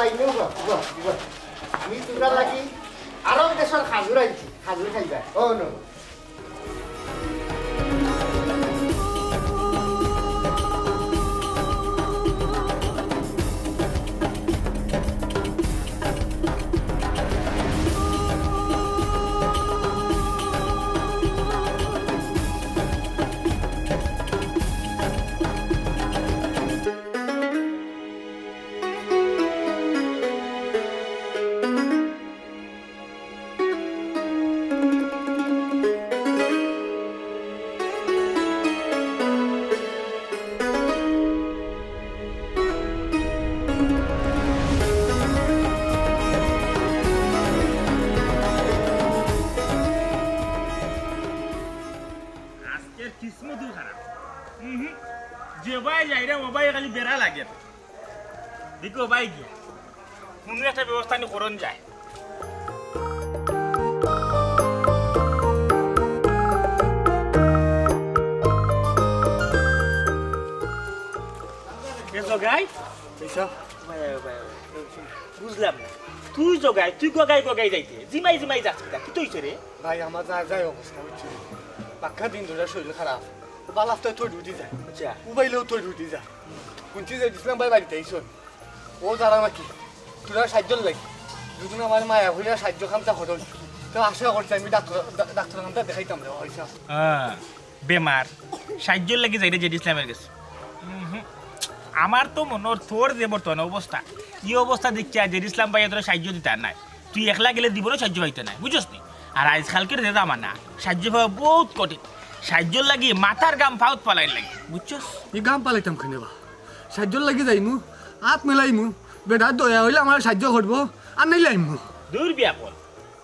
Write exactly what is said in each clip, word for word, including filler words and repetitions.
আইনো গো, গো, গো। আমি তোমরা লাগি আরব দেশর খাজুর আনছি, খাজুর খাইবা। ও নো। আজকের কিসমতও খারাপ। উহুম। যে ভাই যাইরা, ও ভাই খালি বেড়া লাগে। দেখো ভাই গিয়া, কুনু একটা ব্যবস্থা নি করন যায়। এ জগাই? বুঝলাম না। তুই জগাই, তুই গগাই গগাই যাইতে, জিমাই জিমাই যাস কিতা? কিতা অইছে রে? ভাই, আমার যার যাই অবস্থা, বুঝছো? পাক্কা দিন ধরে শরীর খারাপ। বালাফ তো তোর ডিউটি যায়। আচ্ছা। উবাইলেও তোর ডিউটি যায়। কুনছি যে ইসলাম ভাই বাড়িত আইছইন। ও যারা নাকি, তোরা সাহায্যর লাগি। দুদিন আমার মায়া হইয়া সাহায্য খামতা হরল। তো আশা করছি আমি ডাক্তার, ডা-, ডাক্তার খামতা দেখাইতাম রে, অইছে। হ্যাঁ, বেমার। সাহায্যর লাগি যাইরে জেড ইসলামের গেছে। উহুম। আমার তো মনে অর তোর যে বর্তমান অবস্থা, ই অবস্থা দেখিয়া জেড ইসলাম ভাইয়ে তোরে সাহায্য দিতা নায়। তুই একলা গেলে জীবনও সাহায্য পাইতে নায়, বুঝছস নি? আর আইজকালকের যে জামানা, সাহায্য পাওয়া বউত কঠিন। সাহায্যর লাগি মাথার ঘাম পাওত ফালাইর লাগে, বুঝছস? ই ঘাম ফালাইতাম কেনে বা? সাহায্যর লাগি যাইমু, আত মেলাইমু, বেটার দয়া অইলে আমারে সাহায্য করবো, আর নাইলে আইমু। দূর বিয়াপন,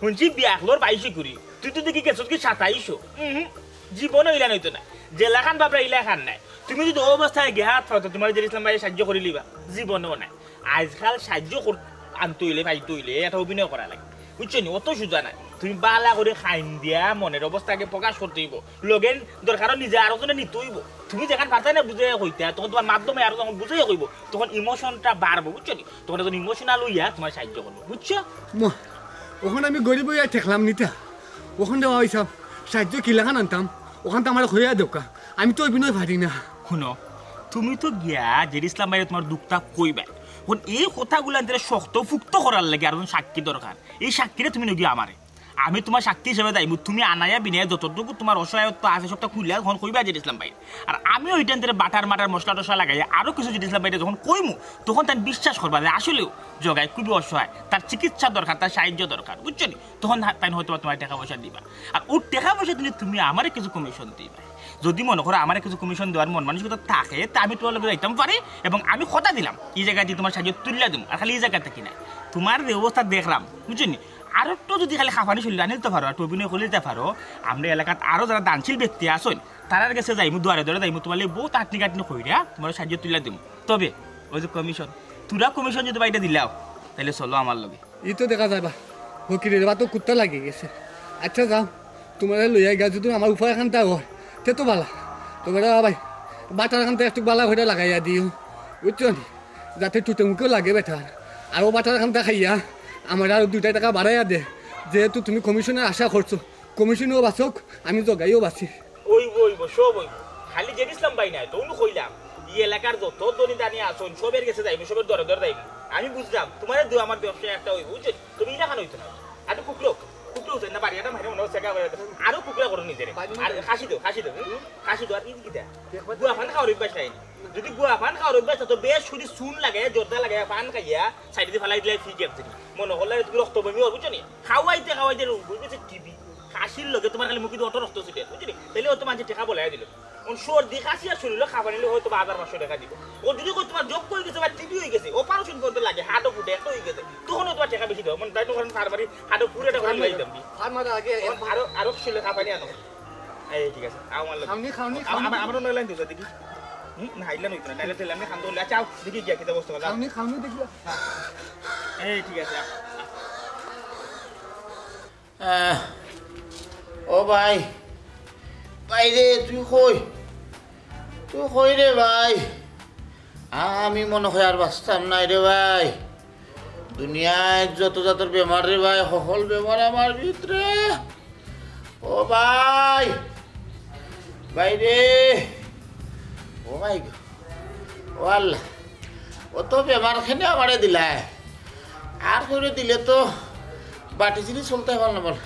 হুনছি বিয়াখলর বাইশে কুড়ি, তুই তো দেখি গেছস কি সাতাইশো। উহুম, জীবনও ইলান অইতো নায়। যেলাখান ভাবরা ইলাখান নায়। তুমি যদি অউ অবস্থায় গিয়া হাত পাও, তো তুমারে জেড ইসলাম ভাইয়ে সাহায্য করিলিবা? জীবনও নায়। আইজকাল সাহায্য কর-, আনতে অইলে, পাইতে অইলে, এটা অভিনয় করা লাগে। বুঝছো নি? অত সুজা নায়। তুমি বালা করি খাইন দিয়া মনের অবস্থাকে প্রকাশ করতে অইবো। লগেন দরকারও নিজে আরো জনে নিতে অইবো। তুমি যেখান পারতায় না বুঝাইয়া কইতা, তখন তুমার মাধ্যমে আরো যখন বুঝাইয়া কইবো, তখন emotionটা বাড়বো, বুঝছো নি? তখন একজন emotional অইয়া তুমার সাহায্য করবো, বুঝছো? ম-, অখন আমি গরিব অইয়া ঠেকলাম নিতা। অখন দেওয়া অইছাম, সাহায্য কিলাখান আনতাম, অখান তো আমারে কইয়া দেউক্কা। আমি তো অভিনয় পারি না। হুনো, তুমি তো গিয়া জেড ইসলাম ভাইরে তুমার দুখটা কইবায়। অখন এই কথাগুলা আনতে শক্ত ফুক্ত করার লাগি আরো সাক্ষী দরকার। এই সাক্ষীরে তুমি নগিয়া আমারে। আমি তুমার সাক্ষী হিসাবে যাইমু, তুমি আনাইয়া বিনাইয়া যতটুকু তুমার অসহায়ত্ব আছে সবটা খুলিয়া অখন কইবা জেড ইসলাম ভাইরে। আর আমি ওইটান ধরে বাটার মাটার মশলা টশলা লাগাইয়া আরো কিছু জেড ইসলাম ভাইরে যখন কইমু, তখন তাইন বিশ্বাস করবা যে আসলেও জগাই খুবই অসহায়, তার চিকিৎসা দরকার, তার সাহায্য দরকার, বুঝছো নি? তখন হা-, তাইন হয়তো বা তুমারে টেকা পয়সা দিবা। আর অউ টেকা পয়সা দিলে তুমি আমারে কিছু commission দিবা। যদি মনো করো আমারে কিছু commission দেওয়ার মন মানসিকতা থাকে, তে আমি তুমার লগে যাইতাম পারি এবং আমি কথা দিলাম, ই জাগাত তুমার সাহায্য তুলিয়া দিমু। আর খালি ই জাগা থাকি নায়, তুমার যে অবস্থা দেখলাম, বুঝছো নি? আর একটু যদি খালি খাফানি শরীল আনিলতে পারো, আর একটু অভিনয় করিলতে পারো, আমরা এলাকাত আরো যারা দানশীল ব্যক্তি আছইন, তারার গেছে যাইমু, দুয়ারে দুয়ারে যাইমু, তুমার লাগি বউত আটনি কাটনি কইরা তুমার সাহায্য তুলিয়া দিমু। তবে ওই যে commission, তোরা commission যদি বাইরে দিলাও, তাইলে চলো আমার লগে। ই তো দেখা যায় বা, ফকিরের বা তো কুত্তা লাগি গেছে। আচ্ছা যাও, তুমারে লইয়া গিয়া যদি আমার উপায় খান্তা অয়, তে তো বালা। তবে রে ভাই, বাটার খান্তা একটু বালা কইরা লাগাইয়া দিও, বুঝছো নি? যাতে টুটে মুখেও লাগে বেটার। আর অউ বাটার খান্তা খাইয়া আমারে আরো দুইটা টেকা বাড়াইয়া দে, যেহেতু তুমি commissionর আশা করছো। Commissionও বাঁচুক, আমি জগাইও বাঁচি। অইবো, অইবো, সব অইবো। খালি জেড ইসলাম ভাই নায়, তইনু কইলাম, ই এলাকার যত ধনী দানি আছইন, সবের গেছে যাইমু, সবের দরে দরে যাইমু। আমি বুঝলাম, তুমারে দেওয়া আমার ব্যবসা একটা অইবো, বুঝছো? তুমি ইলাখান অইতো না। আর তো কুকলো, কুকলো অইছে না, বাড়ি একটা মাইরে মনে অয় সেকা করে। আরো কুকলা করো নিজেরে। আর খাসি দেও, খাসি দেও, হুম? খাসি দেও, আর ই কিতা? গুয়া পান খাওয়ার অভ্যাস নাই। যদি গুয়া পান খাওয়ার অভ্যাস থাকতো, বেশ সুদি চুন লাগাইয়া, জর্দা লাগাইয়া, পান খাইয়া, সাইডে ফালাই দিলে ঠিক আছে। মনো করলে তুমি রক্ত বমি অইবো, বুঝছো নি? খাওয়াইতে খাওয়াইতে রোগ অই গেছে টিবি। খাসির লগে তুমার খালি মুখে অত রক্ত ছিটে, বুঝছো নি? তাইলে অত মানষে টেকা বলাইয়া দিল। অখন সর্দি, খাসি আর শরীলো খাবানিলে হয়তো বা হাজার পাঁচশো টেকা দিব। ও যদি কয় তুমার যক্ষ অই গেছে বা টিবি অই গেছে, operation করতে লাগে, হাড়ও ফুটে, একটা অই গেছে, তখনও তুমার টেকা বেশি দেবো। মনে তাই তো করেন ফার্মারি, হাড়ও ফুটে এটা করে লই দিতাম দি। ফার্মারি আগে অখন আরো, আরো শরীলে খাবানি আনো। এই ঠিক আছে, আও আমার লগে। খাওনি, খাওনি, আও, খাওনি। আমার, আমার লগে লাইন দিও, দেখি। হুম, না, হাইলা নইতো না, নাইলে তো এলাম খান্দো, আচ্ছা, আও, দেখি গিয়া কিতা অবস্থা, আও। খাওনি, খাওনি, দেখি। এই ঠিক আছে, আও। আহ, ও ভাই, ভাই রে, তুই কই? তুই কই রে ভাই? আমি মনে হয় আর বাঁচতাম নায় রে ভাই। দুনিয়াত যত জাতর বেমার রে ভাই, হকল বেমার আমার ভিতরে। ও ভাই, ভাই রে, ও ভাই গো, ও আল্লাহ, অত বেমার কেনে আমারে দিলায়। আর কেউরে দিলে তো বাটি চিনি চলতে পারলাম না।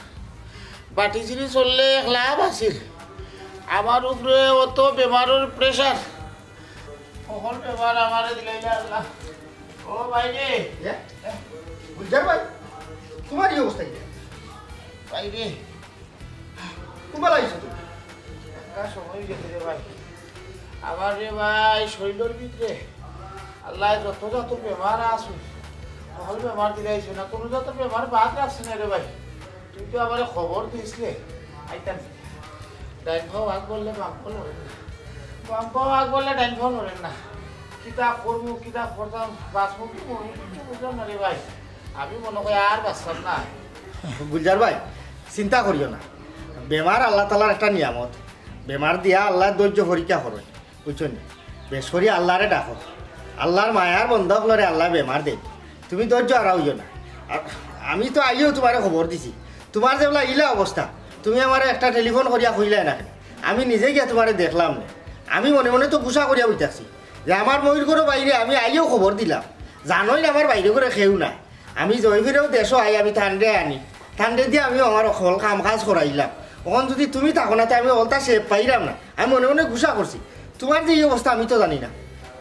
বাটি চিনি চললে এক লাভ আছিল। আমার উপরে অত বেমারর প্রেশার, হকল বেমার আমারে দিলাইলা আল্লাহ। ও ভাই রে। এ? গুলজার ভাই, তুমার ই অবস্থা কিতা? ভাই রে। কুনবালা আইছো তুমি? একটা সময় গেছে রে ভাই। আমার রে ভাই, শরীরর ভিতরে আল্লায় যত জাতর বেমার আছে, হকল বেমার দিলাইছে না, কুনু জাতর বেমার বাদ রাখছে না রে ভাই। তুই তো আমারে খবর দিছলে, আইতাম। ডাইন পাও আগ বাড়লে বাম পাও লড়ে না, বাম পাও আগ বাড়লে ডাইন পাও লড়ে না। কিতা করমু, কিতা করতাম, বাঁচমু কি মরমু, কিচ্ছু বুঝলাম না রে ভাই। আমি মনে করি আর বাঁচতাম না। গুলজার ভাই, চিন্তা করিও না, বেমার আল্লাহ তাআলার একটা নিয়ামত। বেমার দিয়া আল্লায় ধৈর্য পরীক্ষা করইন, বুঝছো নি? বেশ করি আল্লারে ডাকো, আল্লার মায়ার বন্দা অকলরে আল্লায় বেমার দেইন। তুমি ধৈর্য হারা অইও না। আর আমি তো আইয়াও তুমারে খবর দিছি, তুমার যেবলা ইলা অবস্থা, তুমি আমারে একটা টেলিফোন করিয়া কইলায় না কেনে? আমি নিজে গিয়া তুমারে দেখলাম নে। আমি মনে মনে তো গুসা করিয়া বই থাকছি যে আমার মইর ঘরো বাইরে আমি আইয়াও খবর দিলাম, জানোইন আমার বাইরে ঘরে কেউ নাই। আমি জয়ফিরেও দেশো আই, আমি তানরে আনি, তানরে দিয়া আমি আমার হকল কাম কাজ করাইলাম। অখন যুদি তুমি থাকো না, তে আমি হকলতা শেপ পাইরাম না। আমি মনে মনে গুসা করছি, তুমার যে ই অবস্থা আমি তো জানি না।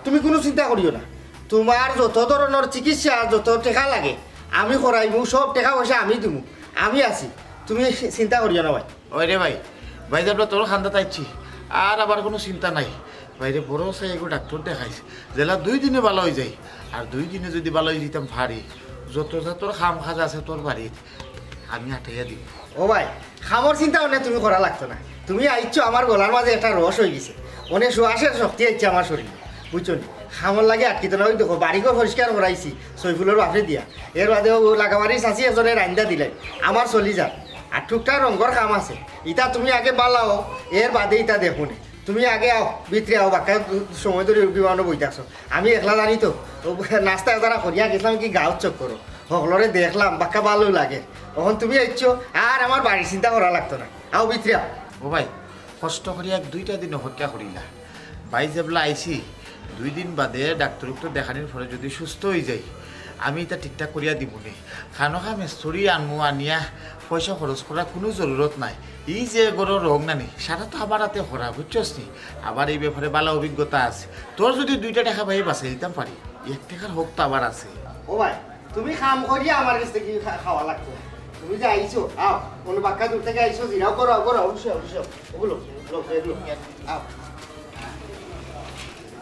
তুমি কুনু চিন্তা করিও না, তুমার যত ধরনর চিকিৎসা, যত টেকা লাগে আমি করাইমু, সব টেকা পয়সা আমি দিমু, আমি আছি, তুমি চিন্তা করিও না ভাই। ওই রে ভাই, ভাই, আমরা তোর কান্দাত আইছি, আর আবার কুনু চিন্তা নাই। ভাই রে, বড় চাই এগু ডাক্তর দেখাইস, যেলা দুই দিনে ভালা অই যাই, আর দুই দিনে যুদি ভালা অই যাইতাম পারি, যত জাতর কাম কাজ আছে তোর বাড়িত, আমি আটাইয়া দিমু। ও ভাই, কামর চিন্তা অনে তুমি করা লাগতো না। তুমি আইছো, আমার গলার মাঝে একটা রস অই গেছে, অনে সুবাসর শক্তি আইছে আমার শরীরে, বুঝছো নি? কামর লাগি আটকিতো না। ওই দেখো, বাড়িঘর পরিষ্কার করাইছি সৈফুলর বাপরে দিয়া, এর বাদে ও লাগাবাড়ির চাচি একজনে রাইন্দা দিলাইন, আমার চলি যার। আর টুকটাক রঙ্গর কাম আছে, ইতা তুমি আগে ভালা অও, এর বাদে ইতা দেখমুনে। তুমি আগে আও, ভিতরে আও, বাক্কা সময় ধরি বিমানো বই থাকছো। আমি একলা জানি তো, ও নাস্তা এদারা করিয়া গেছিলাম কি গাঁওত চক্করো, হকলরে দেখলাম, বাক্কা ভালা লাগে। অখন তুমি আইছো, আর আমার বাড়ির চিন্তা করা লাগতো না। আও ভিতরে আও। ও ভাই, কষ্ট করিয়া এক দুইটা দিন অপেক্ষা করিলা। ভাই যেবলা আইছি, দুই দিন বাদে ডাক্তর উক্তর দেখানির পরে যুদি সুস্থ অই যাই, আমি ইতা ঠিকঠাক করিয়া দিমুনে। খানোখা মেস্তরি আনমু, আনিয়া পয়সা খরচ করার কুনু জরুরত নাই। ই যে ঘরর রোগ নানি, সারা তো আমার আতে করা, বুঝছস নি? আমার ই ব্যাপারে ভালা অভিজ্ঞতা আছে। তোর যুদি দুইটা টেকা ভাই বাঁচাই দিতাম পারি, এক টেকার হক তো আমার আছে। ও ভাই, তুমি কাম করিয়া আমার গেছ থাকি খা-, খাওয়া লাগতো না। তুমি যে আইছো, আও, কুনু বাক্কা দূর থাকি আইছো, জিরাও করো, করো, অবশ্যই, অবশ্যই। ওগুলো, লোক, এগুলো, আও।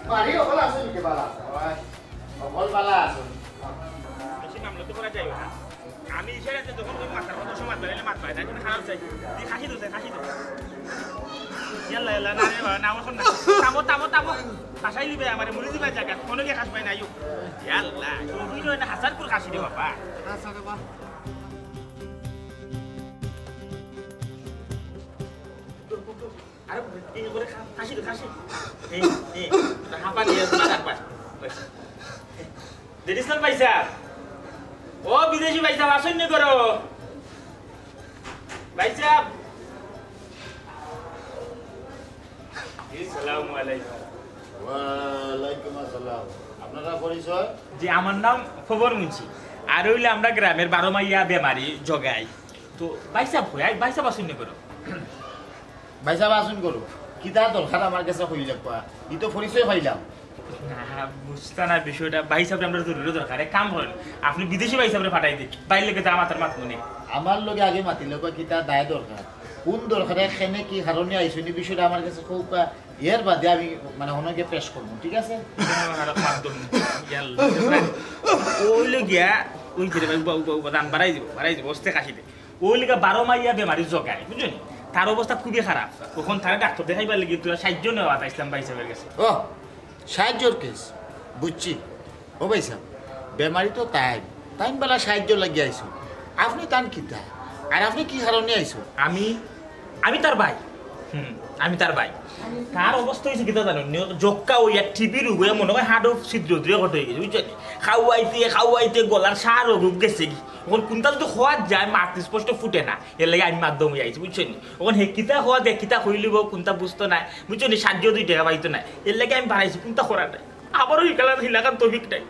বাড়ি হকল আছো নি, ভালা আছো? হকল ভালা আছো? বেশি মামলা তো করা যাইব না। আমি ইশারাতে যখন ওই মাথার মতো সমাজ বাড়াইলে মাত পায় না, কিন্তু খারাপ চাই। তুই খাসি দোষ, খাসি দোষ। ইয়াল্লা, ইয়াল্লা, না রে বাবা, না, ওখান না। থামো, থামো, থামো। খাসাই দিবে আমারে, মরে দিবা জায়গা। কোনো কে খাস পায় না, আইও। ইয়াল্লা, তুই তো এটা হাজার করে খাসি রে বাবা। আরে, এই করে খা-, খাসি তো খাসি। এই, এই, হাঁপা দিয়ে, হাঁপা। দেখিস না ভাই সাহেব? ও বিদেশি ভাই সাহেব, আসুন নি করো। ভাই সাহেব। আসসালামু আলাইকুম। ওয়ালাইকুম আসসালাম। আপনারা পরিচয়? জি, আমার নাম খবর মুন্সি। আর অইলে আমরা গ্রামের বারো মাইয়া বেমারি জগাই। তো ভাই সাহেব কই? আই, ভাই সাহেব আসুন নি করো। ভাই সাহেব আসুন করো। কিতা দরকার আমার গেছে কইলে কওয়া? ই তো পরিচয় পাইলাম। না, বুঝতা না বিষয়টা। ভাই সাহেব, আমরা জরুরি দরকার। এক কাম করেন, আপনি বিদেশি ভাই সাহেবরে পাঠাই দিন। ভাইর লগে যা মাতার মাতমুনে। আমার লগে আগে মাতিলে কয় কিতা দায় দরকার? কোন দরকারে, কেনে কি কারণে আইছইন, ই বিষয়টা আমার গেছে কউক্কা। এর বাদে আমি মানে অনকে পেশ করমু, ঠিক আছে? খারাপ মাধ্যম। ইয়াল্লা। ওই লগিয়া, ওই যে রে ভাই, উবা, উবা, উবা, দাম বাড়াই দিব, বাড়াই দিব, অস্তে কাশি দে। ওই লগিয়া বারো মাইয়া বেমারি জগায়, বুঝছইন? তার অবস্থা খুবই খারাপ। অখন তারে ডাক্তর দেখাইবার লাগি তোরা সাহায্য নেওয়া চাইছিলাম ভাই সাহেবের গেছে। ও, সাহায্যর কেস, বুঝছি। ও ভাই সাহেব, বেমারি তো তাইন, তাইন বালা সাহায্য লাগি আইছো। আপনি তান কিতা? আর আপনি কি কারণে আইছো? আমি, আমি তার ভাই। হুম, আমি তার ভাই। তার অবস্থা অইছে কিতা জানো নি? জক্কা অইয়া টিবি রোগ অইয়া মনে অয় হাড়ও ছিদ্র উদ্রে কট অই গেছে, বুঝছো নি? খাওয়াইতে খাওয়াইতে গলার সার রোগ গেছে গি। অখন কুনটা যদি কওয়া যায়, মাত স্পষ্ট ফুটে না, এর লাগি আমি মাধ্যম অইয়া আইছি, বুঝছো নি? অখন হে কিতা কওয়া যায়, কিতা কইলিব, কুনটা বুঝতো নায়, বুঝছো নি? সাহায্য দুই টেকা পাইতো নায়, এর লাগি আমি বাড়াইছি, কুনটা করার নাই। আবারও হিলাখান তৌফিক নাই,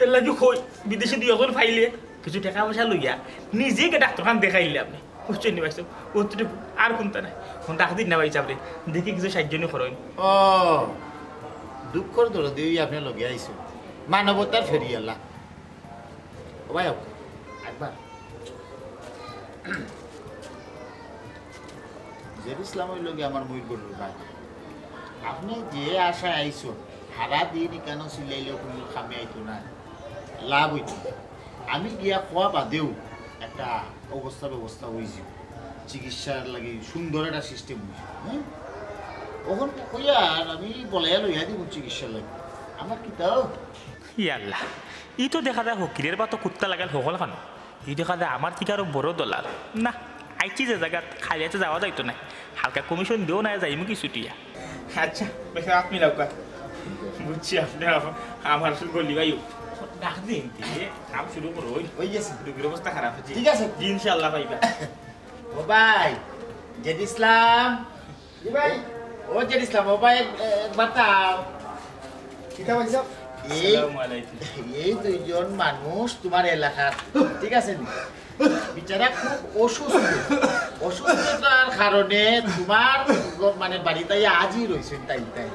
এর লাগি কই বিদেশে দুই একজন পাইলে কিছু টেকা পয়সা লইয়া নিজে গিয়া ডাক্তারখান দেখাইলে আপনি, বুঝছো নি ভাইসাব? অতটুকু, আর কুনটা নাই। অখন ডাক দিন না ভাইসাব রে, দেখি কিছু সাহায্য নি করইন। ও, দুঃখর দরদি অইয়া আপনে লগে আইছো, মানবতার ফেরিওয়ালা। ও ভাই, আও, একবার। জেড ইসলাম অইলো গিয়া আমার মইর বড় ভাই। আপনে যে আশায় আইছো, হারা দিন ইকানো চিল্লাইলেও কুনু কামে আইতো না, লাভ অইতো না। আমি গিয়া কওয়া বাদেউ একটা অবস্থা ব্যবস্থা অইযিবো, চিকিৎসার লাগি সুন্দর একটা সিস্টেম অইযিবো। হ্যাঁ, অখন কইয়া আর আমি বলাইয়া লইয়া দিমু চিকিৎসার লাগি। আমার কিতাও ইয়াল্লা, ই তো দেখা যায় ফকিরের বাতো কুত্তা লাগাইল হকল খানো। ই দেখা যায় আমার থাকি আরো বড় দলাল। না, আইছি যে জাগাত, খালি আতে যাওয়া যাইতো নায়। হালকা কমিশন দেও না, যাইমু কি ছুটিয়া। আচ্ছা, বেশ, আপনি লাউকা। বুঝছি, আপনে আম-, আমার আসলে গলি ভাই। ডাক দিন, দিয়ে কাম শুরু করো। ওই, ওই গেছে। রোগীর অবস্থা খারাপ অইছে। ঠিক আছে। জি, ইনশাআল্লাহ পাইবা। ও ভাই, জেড ইসলাম। জি ভাই। ও জেড ইসলাম, ও ভাই, এক-, একবার তাও। কিতা ভাইসাব? এই, আসসালামু আলাইকুম। এই দুইজন মানুষ তুমার এলাকার, ঠিক আছে নি? বেচারা খুব অসুস্থ। অসুস্থতার কারণে তুমার গ-, মানে, বাড়িত আইয়া আজই রইছইন তাইন তাইন।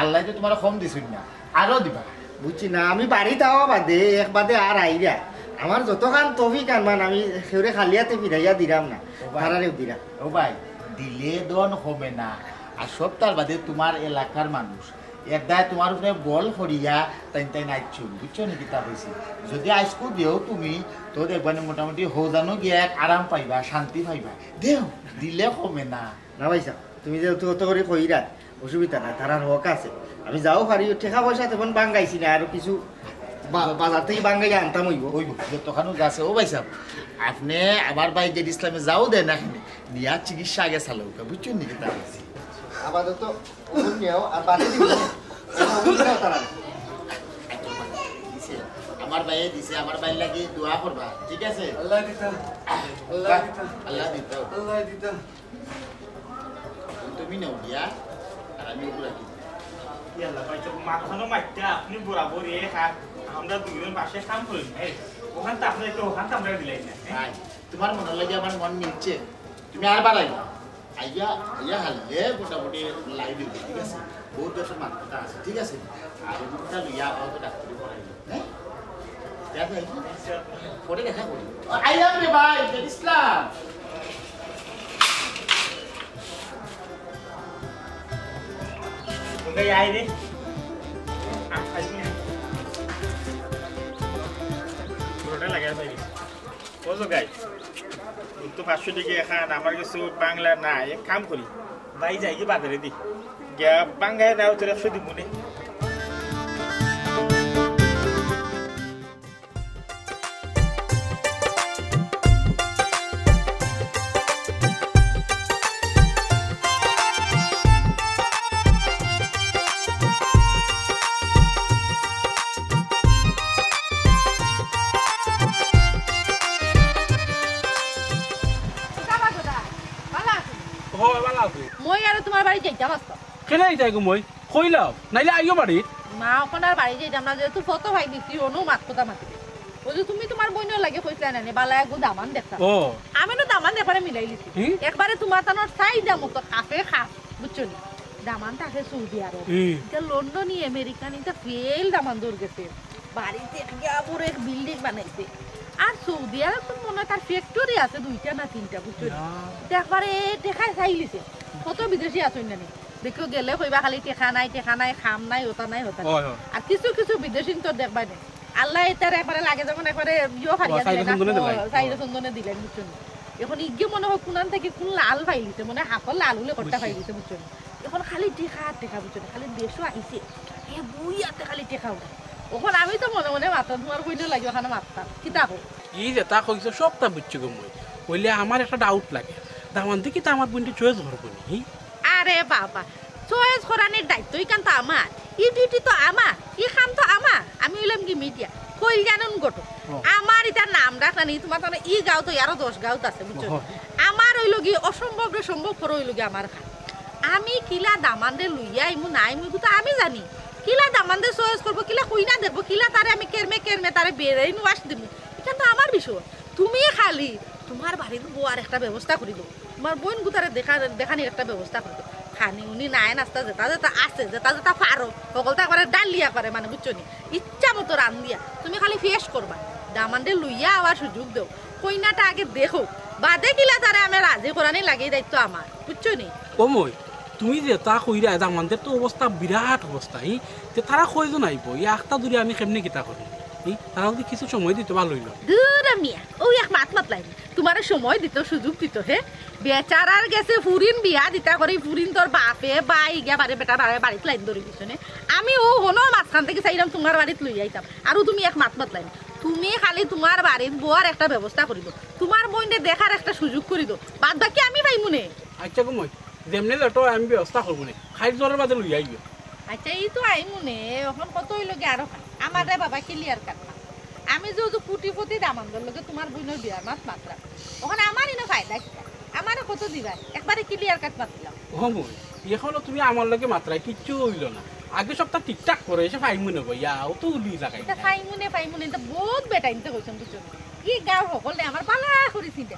আল্লায় তো তুমারে কম দিছইন না, আরো দিবা। বুঝছি না, আমি বাড়িত আওয়া বাদে, এক বাদে আর আইরা। আমার যতখান তৌফিক আনমান আমি কেউরে খালি আতে ফিরাইয়া দিরাম না, ও ভাই। তারারেও দিরাম। ও ভাই, দিলে ধন কমে না, আর সবতার বাদে তুমার এলাকার মানুষ। এর দায় তুমার উপরে বল করিয়া তাইন তাইন আইছইন, বুঝছো নি কিতা কইছি? যদি আইজকু দেও তুমি, তো দেখবানি মোটামুটি হৌজানো গিয়া এক আরাম পাইবা, শান্তি পাইবা। দেও, দিলে কমে না। না ভাইসাব, তুমি যেহেতু অত করি কইরা, অসুবিধা নাই, তারার হক আছে। আমি যাও পারি, টেকা পয়সা তেমন বাঙ্গাইছি না, আরো কিছু বা-, বাজার থাকি বাঙ্গাইয়া আনতাম অইবো। অইবো, যতখানো যা আছে। ও ভাইসাব, আপনে আমার ভাই জেড ইসলামে যাও দেন না কেনে, নিয়া চিকিৎসা আগে চালাউক্কা, বুঝছইন নি কিতা কইছি? আপাতত ওষুধ নিয়াও, আর বাদে দিব। ওষুধ নিয়াও তারা। দিছে, আমার ভাইয়ে দিছে, আমার ভাইর লাগি দোয়া করবা, ঠিক আছে? আল্লায় দিতা, আল্লায় দিতা, আল্লায় দিতা। আল্লায় দিতা। তুমি নাও দিয়া, আর আমি ওগুলা কি? ইয়াল্লা ভাই, তো মাথানো মাইরতা, আপনে বরাবর এক হাত, আমরা দুইজন পাশে কাম করি, হ্যাঁ? ওখান তো আপনার একটু, ওখান তো আমরা দিলাই না, হ্যাঁ? ভাই, তুমার মনর লাগি আমার মন মিলছে, তুমি আর বাড়াই না। আইয়া, আইয়া হারলে মোটামুটি লাই দিবো, ঠিক আছে? বহুত বেশি মাথা আছে, ঠিক আছে? আর এই দুটা লইয়া আপাতত ডাক্তারি করাই, হ্যাঁ? দেখা যায় কি? পরে দেখা করি। ও, আইলাম রে ভাই, জেড ইসলাম। ওকে, আয় রে। আ, আয় রে। পুরোটা লাগাই পাইবি। ও তো গাই, তো পাঁচশো টেকা এখান, আমার কাছে বাংলা নাই, এক কাম করি, ভাই যাই গিয়া বাজারে দি, গিয়া বাঙ্গায় না তোর একশো দিব নে। কিতা বা দাদা, ভালা আছো? ও, ভালা আছি। মই আরো তুমার বাড়ি যাইতাম আস্তা। কেনে যাইতায় গো মই? কইলাও, নাইলে আইও বাড়িত। না, অখন আর বাড়ি যাইতাম না, যেহেতু ফটো ভাই দিছি, অনো মাত কথা মাতিবে। ওই যে তুমি তুমার বইনর লাগি কইছিলা না নি, বালা এগু দামান দেখতাম। ও। আমি না দামান একবারে মিলাই লিছি। হুম? একবারে তুমার তানোর চাইদা মতো কাফে কাফ, বুঝছো নি? দামান থাকে সৌদি আরব। হুম। ইটা লন্ডনি, আমেরিকান, ইটা ফেল দামান দৌড় গেছে। বাড়িতে গিয়া বড় এক বিল্ডিং বানাইছে। আর সৌদি আরব তো মনে অয় তার ফ্যাক্টরি আছে দুইটা না তিনটা, বুঝছো নি? ইটা একবারে টেকায় চাইলিছে। কত বিদেশি আছইন না নি? দেখিও গেলে কইবা খালি টেকা নাই, টেকা নাই, কাম নাই, ওটা নাই, ওটা নাই। অয়, অয়। আর কিছু কিছু বিদেশি তো দেখবায় নি। আল্লায় ইতারে একবারে লাগে যেমন একবারে ইয়ো ফারিয়া দিলে না। চাইরে চন্দনে দিলে, বুঝছো নি? অখন ইগে মনে অয় কুনান থাকি কুন লাল পাইলিছে, মনে অয় হাফল লাল উলে করতে পাইলিছে, বুঝছো নি? অখন খালি টেকা আর টেকা, বুঝছো নি? খালি দেশো আইছে, হে বুই আতে খালি টেকা উঠে। অখন আমি তো মনে মনে মাততাম, তুমার বইনর লাগি অখানো মাততাম। কিতা কও? ই যেতা কইছো সবতা বুঝছি গো মই। অইলে আমার একটা ডাউট লাগে, দামান্দে কিতা আমার বইনরে চয়েস করবো নি? আর রে বাবা, চয়েস করানির দায়িত্ব ইখান তো আমার, ই ডিউটি তো আমার, ই কাম তো আমার। আমি অইলাম কি মিডিয়া, কইল জানুন ঘটক। আমার ইতা নাম ডাক না নি, তুমার তাহলে ই গাঁও তো আরো দশ গাঁওত আছে, বুঝছো? আমার অইলো কি অসম্ভব রে সম্ভব করো অইলো কি আমার কাম। আমি কিলা দামানরে লইয়া আইমু না আইমু, ইগু তো আমি জানি। কিলা দামানরে চয়েস করবো, কিলা কইনা দেখবো, কিলা তারে আমি কেরমে কেরমে তারে বেড়াই নুয়াস দিমু, ইখান তো আমার বিষয়। তুমি খালি তুমার বাড়িত বওয়ার একটা ব্যবস্থা করি দেও। তুমার বইন গুতারে দেখা, দেখানির একটা ব্যবস্থা করি দেও। খানি উনি নায় নাস্তা যেটা যেটা আছে, যেটা যেটা পারো, হকলতা করে ডালিয়া করে মানে, বুঝছো নি? ইচ্ছা মতো রান্দিয়া তুমি খালি ফেস করবা। দামানরে লইয়া আওয়ার সুযোগ দেও। কইনাটা আগে দেখো, বাদে কিলা তারে আমি রাজি করানি লাগে, এই দায়িত্ব আমার, বুঝছো নি? ও মই, তুমি যেতা কইরায়, দামানদের তো অবস্থা বিরাট অবস্থা, ই? তে তারা কয়জন আইবো? ই আখতা দূরে আমি কেমনে কিতা করি? ই? তারা যদি কিছু সময় দিত ভালা অইলো। দূর মিয়া, অউ এক মাত মাতলাইন। তুমারে সময় দিত, সুযোগ দিত, হে? বেচারার গেছে ফুরিন বিয়া দিতা করি, ফুরিন তোর বাপে, বাই গিয়া বারে বেটা বারে বাড়িত লাইন ধরি দিছে নে। আমি অউ হনো মাঝখান থাকি চাইলাম তুমার বাড়িত লই আইতাম। আর অউ তুমি এক মাত মাতলাইন। তুমি খালি তুমার বাড়িত বওয়ার একটা ব্যবস্থা করি দেও। তুমার বইনরে দেখার একটা সুযোগ করি দেও। বাদ বাকি আমি পাইমু নে। আচ্ছা গো মই, যেমনে লেটো আমি ব্যবস্থা করবো নে, খাইল জ্বরর বাদে লইয়া আইও। আচ্ছা, ই তো আইমু নে, অখন কত অইলো গি আরো খান। আমার রে বাবা, ক্লিয়ার কাট না। আমি যে অউ যে কুটিপতি দামান্দর লগে তুমার বইনর বিয়ার মাত মাতরাম, অখন আমার ইনো ফায়দা কিতা? আমারে কত দিবা? একবারে ক্লিয়ার কাট মাতিলাম। ও মই, এখনো তুমি আমার লগে মাতরায় কিচ্ছু অইলো না। আগে সবটা ঠিকঠাক করো, এসে ফাইমু নে গো, ইয়া, অত উলি লাগাই ইতা না। ফাইমু নে, ফাইমু নে, ইতা বউত বেটাইন্তে কইছইন, বুঝছো নি? ই গাঁওর হকলে আমার বালা করি চিনে।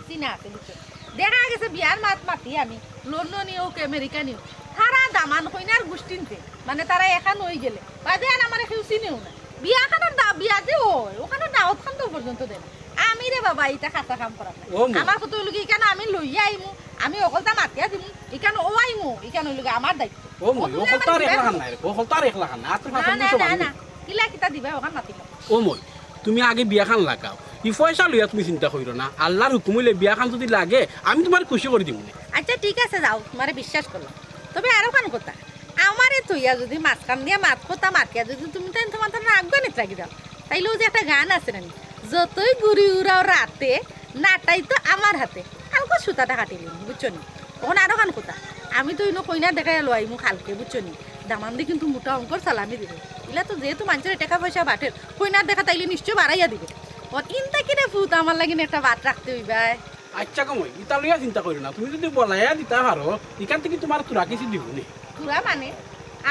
চিনা আছে, বুঝছো? দেখা গেছে বিয়ার মাত মাতি আমি, লন্ডনি অউক, আমেরিকানি অউক, তারা দামান কইনার গুষ্টিন্তে, মানে, তারা এখান অইগেলে, বাদে আর আমারে কেউ চিনেও না। বিয়াখানর দা-, বিয়া যে অয়, অখানর দাওয়াত খান তো পর্যন্ত দেয় না। আমি রে বাবা, ইতা খাতা কাম করার না। ও মা। আমার কথা অইলো কি, ইখান আমি লইয়া আইমু, আমি হকলতা মাতিয়া দিমু, ইখান অউ আইমু, ইখান অইলো গি আমার দায়িত্ব। ও মই, অখান অকল তার একলা খান নাই রে, অকল তার একলা খান নাই, আত্র না, ফাঁসের না, না, না। কিলা কিতা দিবা, অখান মাতিলাম। ও মই, তুমি আগে বিয়াখান লাগাও, ই পয়সা লইয়া তুমি চিন্তা করিও না, আল্লার হুকুম অইলে বিয়াখান যদি লাগে, আমি তুমারে খুশি করি দিমু নে। আচ্ছা, ঠিক আছে, যাও, তুমারে বিশ্বাস করলাম। তবে আরোখান কথা, আমারে থইয়া যদি মাঝখান দিয়া মাত কথা মাতিয়া যদি তুমি তাইন তুমার তার আগুয়ানিত রাখি দাও, তাইলে অউ যে একটা গান আছে না, যতই ঘুড়ি উড়াও রাতে, নাটাই তো আমার হাতে, হালকা সুতাটা কাটিলিমু, বুঝছো নি? অখন আরোখান কথা, আমি তো ইনো কইনা দেখাইয়া লইয়া আইমু কালকে, বুঝছো নি? দামান্দে কিন্তু মোটা অঙ্কর সালামি দিবো। ইলা তো যেহেতু মানষরে টেকা পয়সা বাটের, কইনার দেখা তাইলে নিশ্চয় বাড়াইয়া দিবো। অখন ইন থাকি রে ফুত আমার লাগি একটা বাট রাখতে অইবায়। আচ্ছা গো মই, ইতা লইয়া চিন্তা করিও না, তুমি যদি বলাইয়া দিতা পারো, ইখান থাকি তুমার থুড়া কিছু দিমু নে। থুড়া মানে?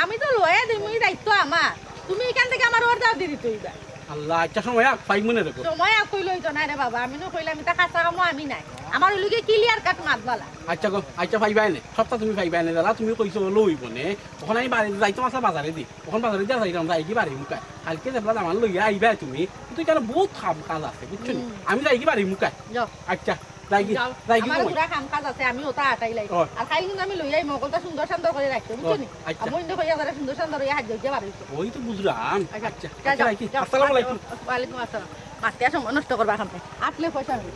আমি তো লইয়া দিমু, ই দায়িত্ব আমার। তুমি ইখান থাকি আমার অর্ডার দি দিতে অইবা। আল্লা, আচ্ছা, সময় আগ পাইমু নে রে গো। সময় আগ কইলে অইতো না রে বাবা, আমি নু কইলাম ইতা খাসা কামো আমি নাই। আমার অইলো গি ক্লিয়ার কাট মাত বালা। আচ্ছা গো, আচ্ছা, পাইবায় নে, সবটা তুমি পাইবায় নে, দাদা, তুমি কইছো অইলো অইবো নে। অখন আমি বাড়িত যাইতাম, আচ্ছা, বাজারেদি। অখন বাজারেদি যাইতাম, যাইগি বাড়ি মুখায়। কালকে যেবলা দামান লইয়া আইবায় তুমি, কিন্তু ইখানো বউত কাম কাজ আছে, বুঝছো নি? হুম। আমি যাইগি বাড়ি মুখায়। যাও। আচ্ছা, যাইগি, যাও। যাইগি আমার কই? পুরা কাম কাজ আছে, আমি অতা আটাই লাই। ও। আর কাইল কিন্তু আমি লইয়া আইমু, হকলতা সুন্দর সান্দর করি রাখতে, বুঝছো নি? আচ্ছা। আর বইনরে কইয়া যারা সুন্দর সান্দর অইয়া হাজিয়া উঠিয়া বাড়ি অইতো। অউ তো বুঝলাম। আচ্ছা, আচ্ছা, যাও, আচ্ছা, যাও। রাখি। আসসালামু আলাইকুম। ওয়ালাইকুম আসসালাম। মাতিয়া সময় নষ্ট করবা অখন। আটলে পয়সা নেই।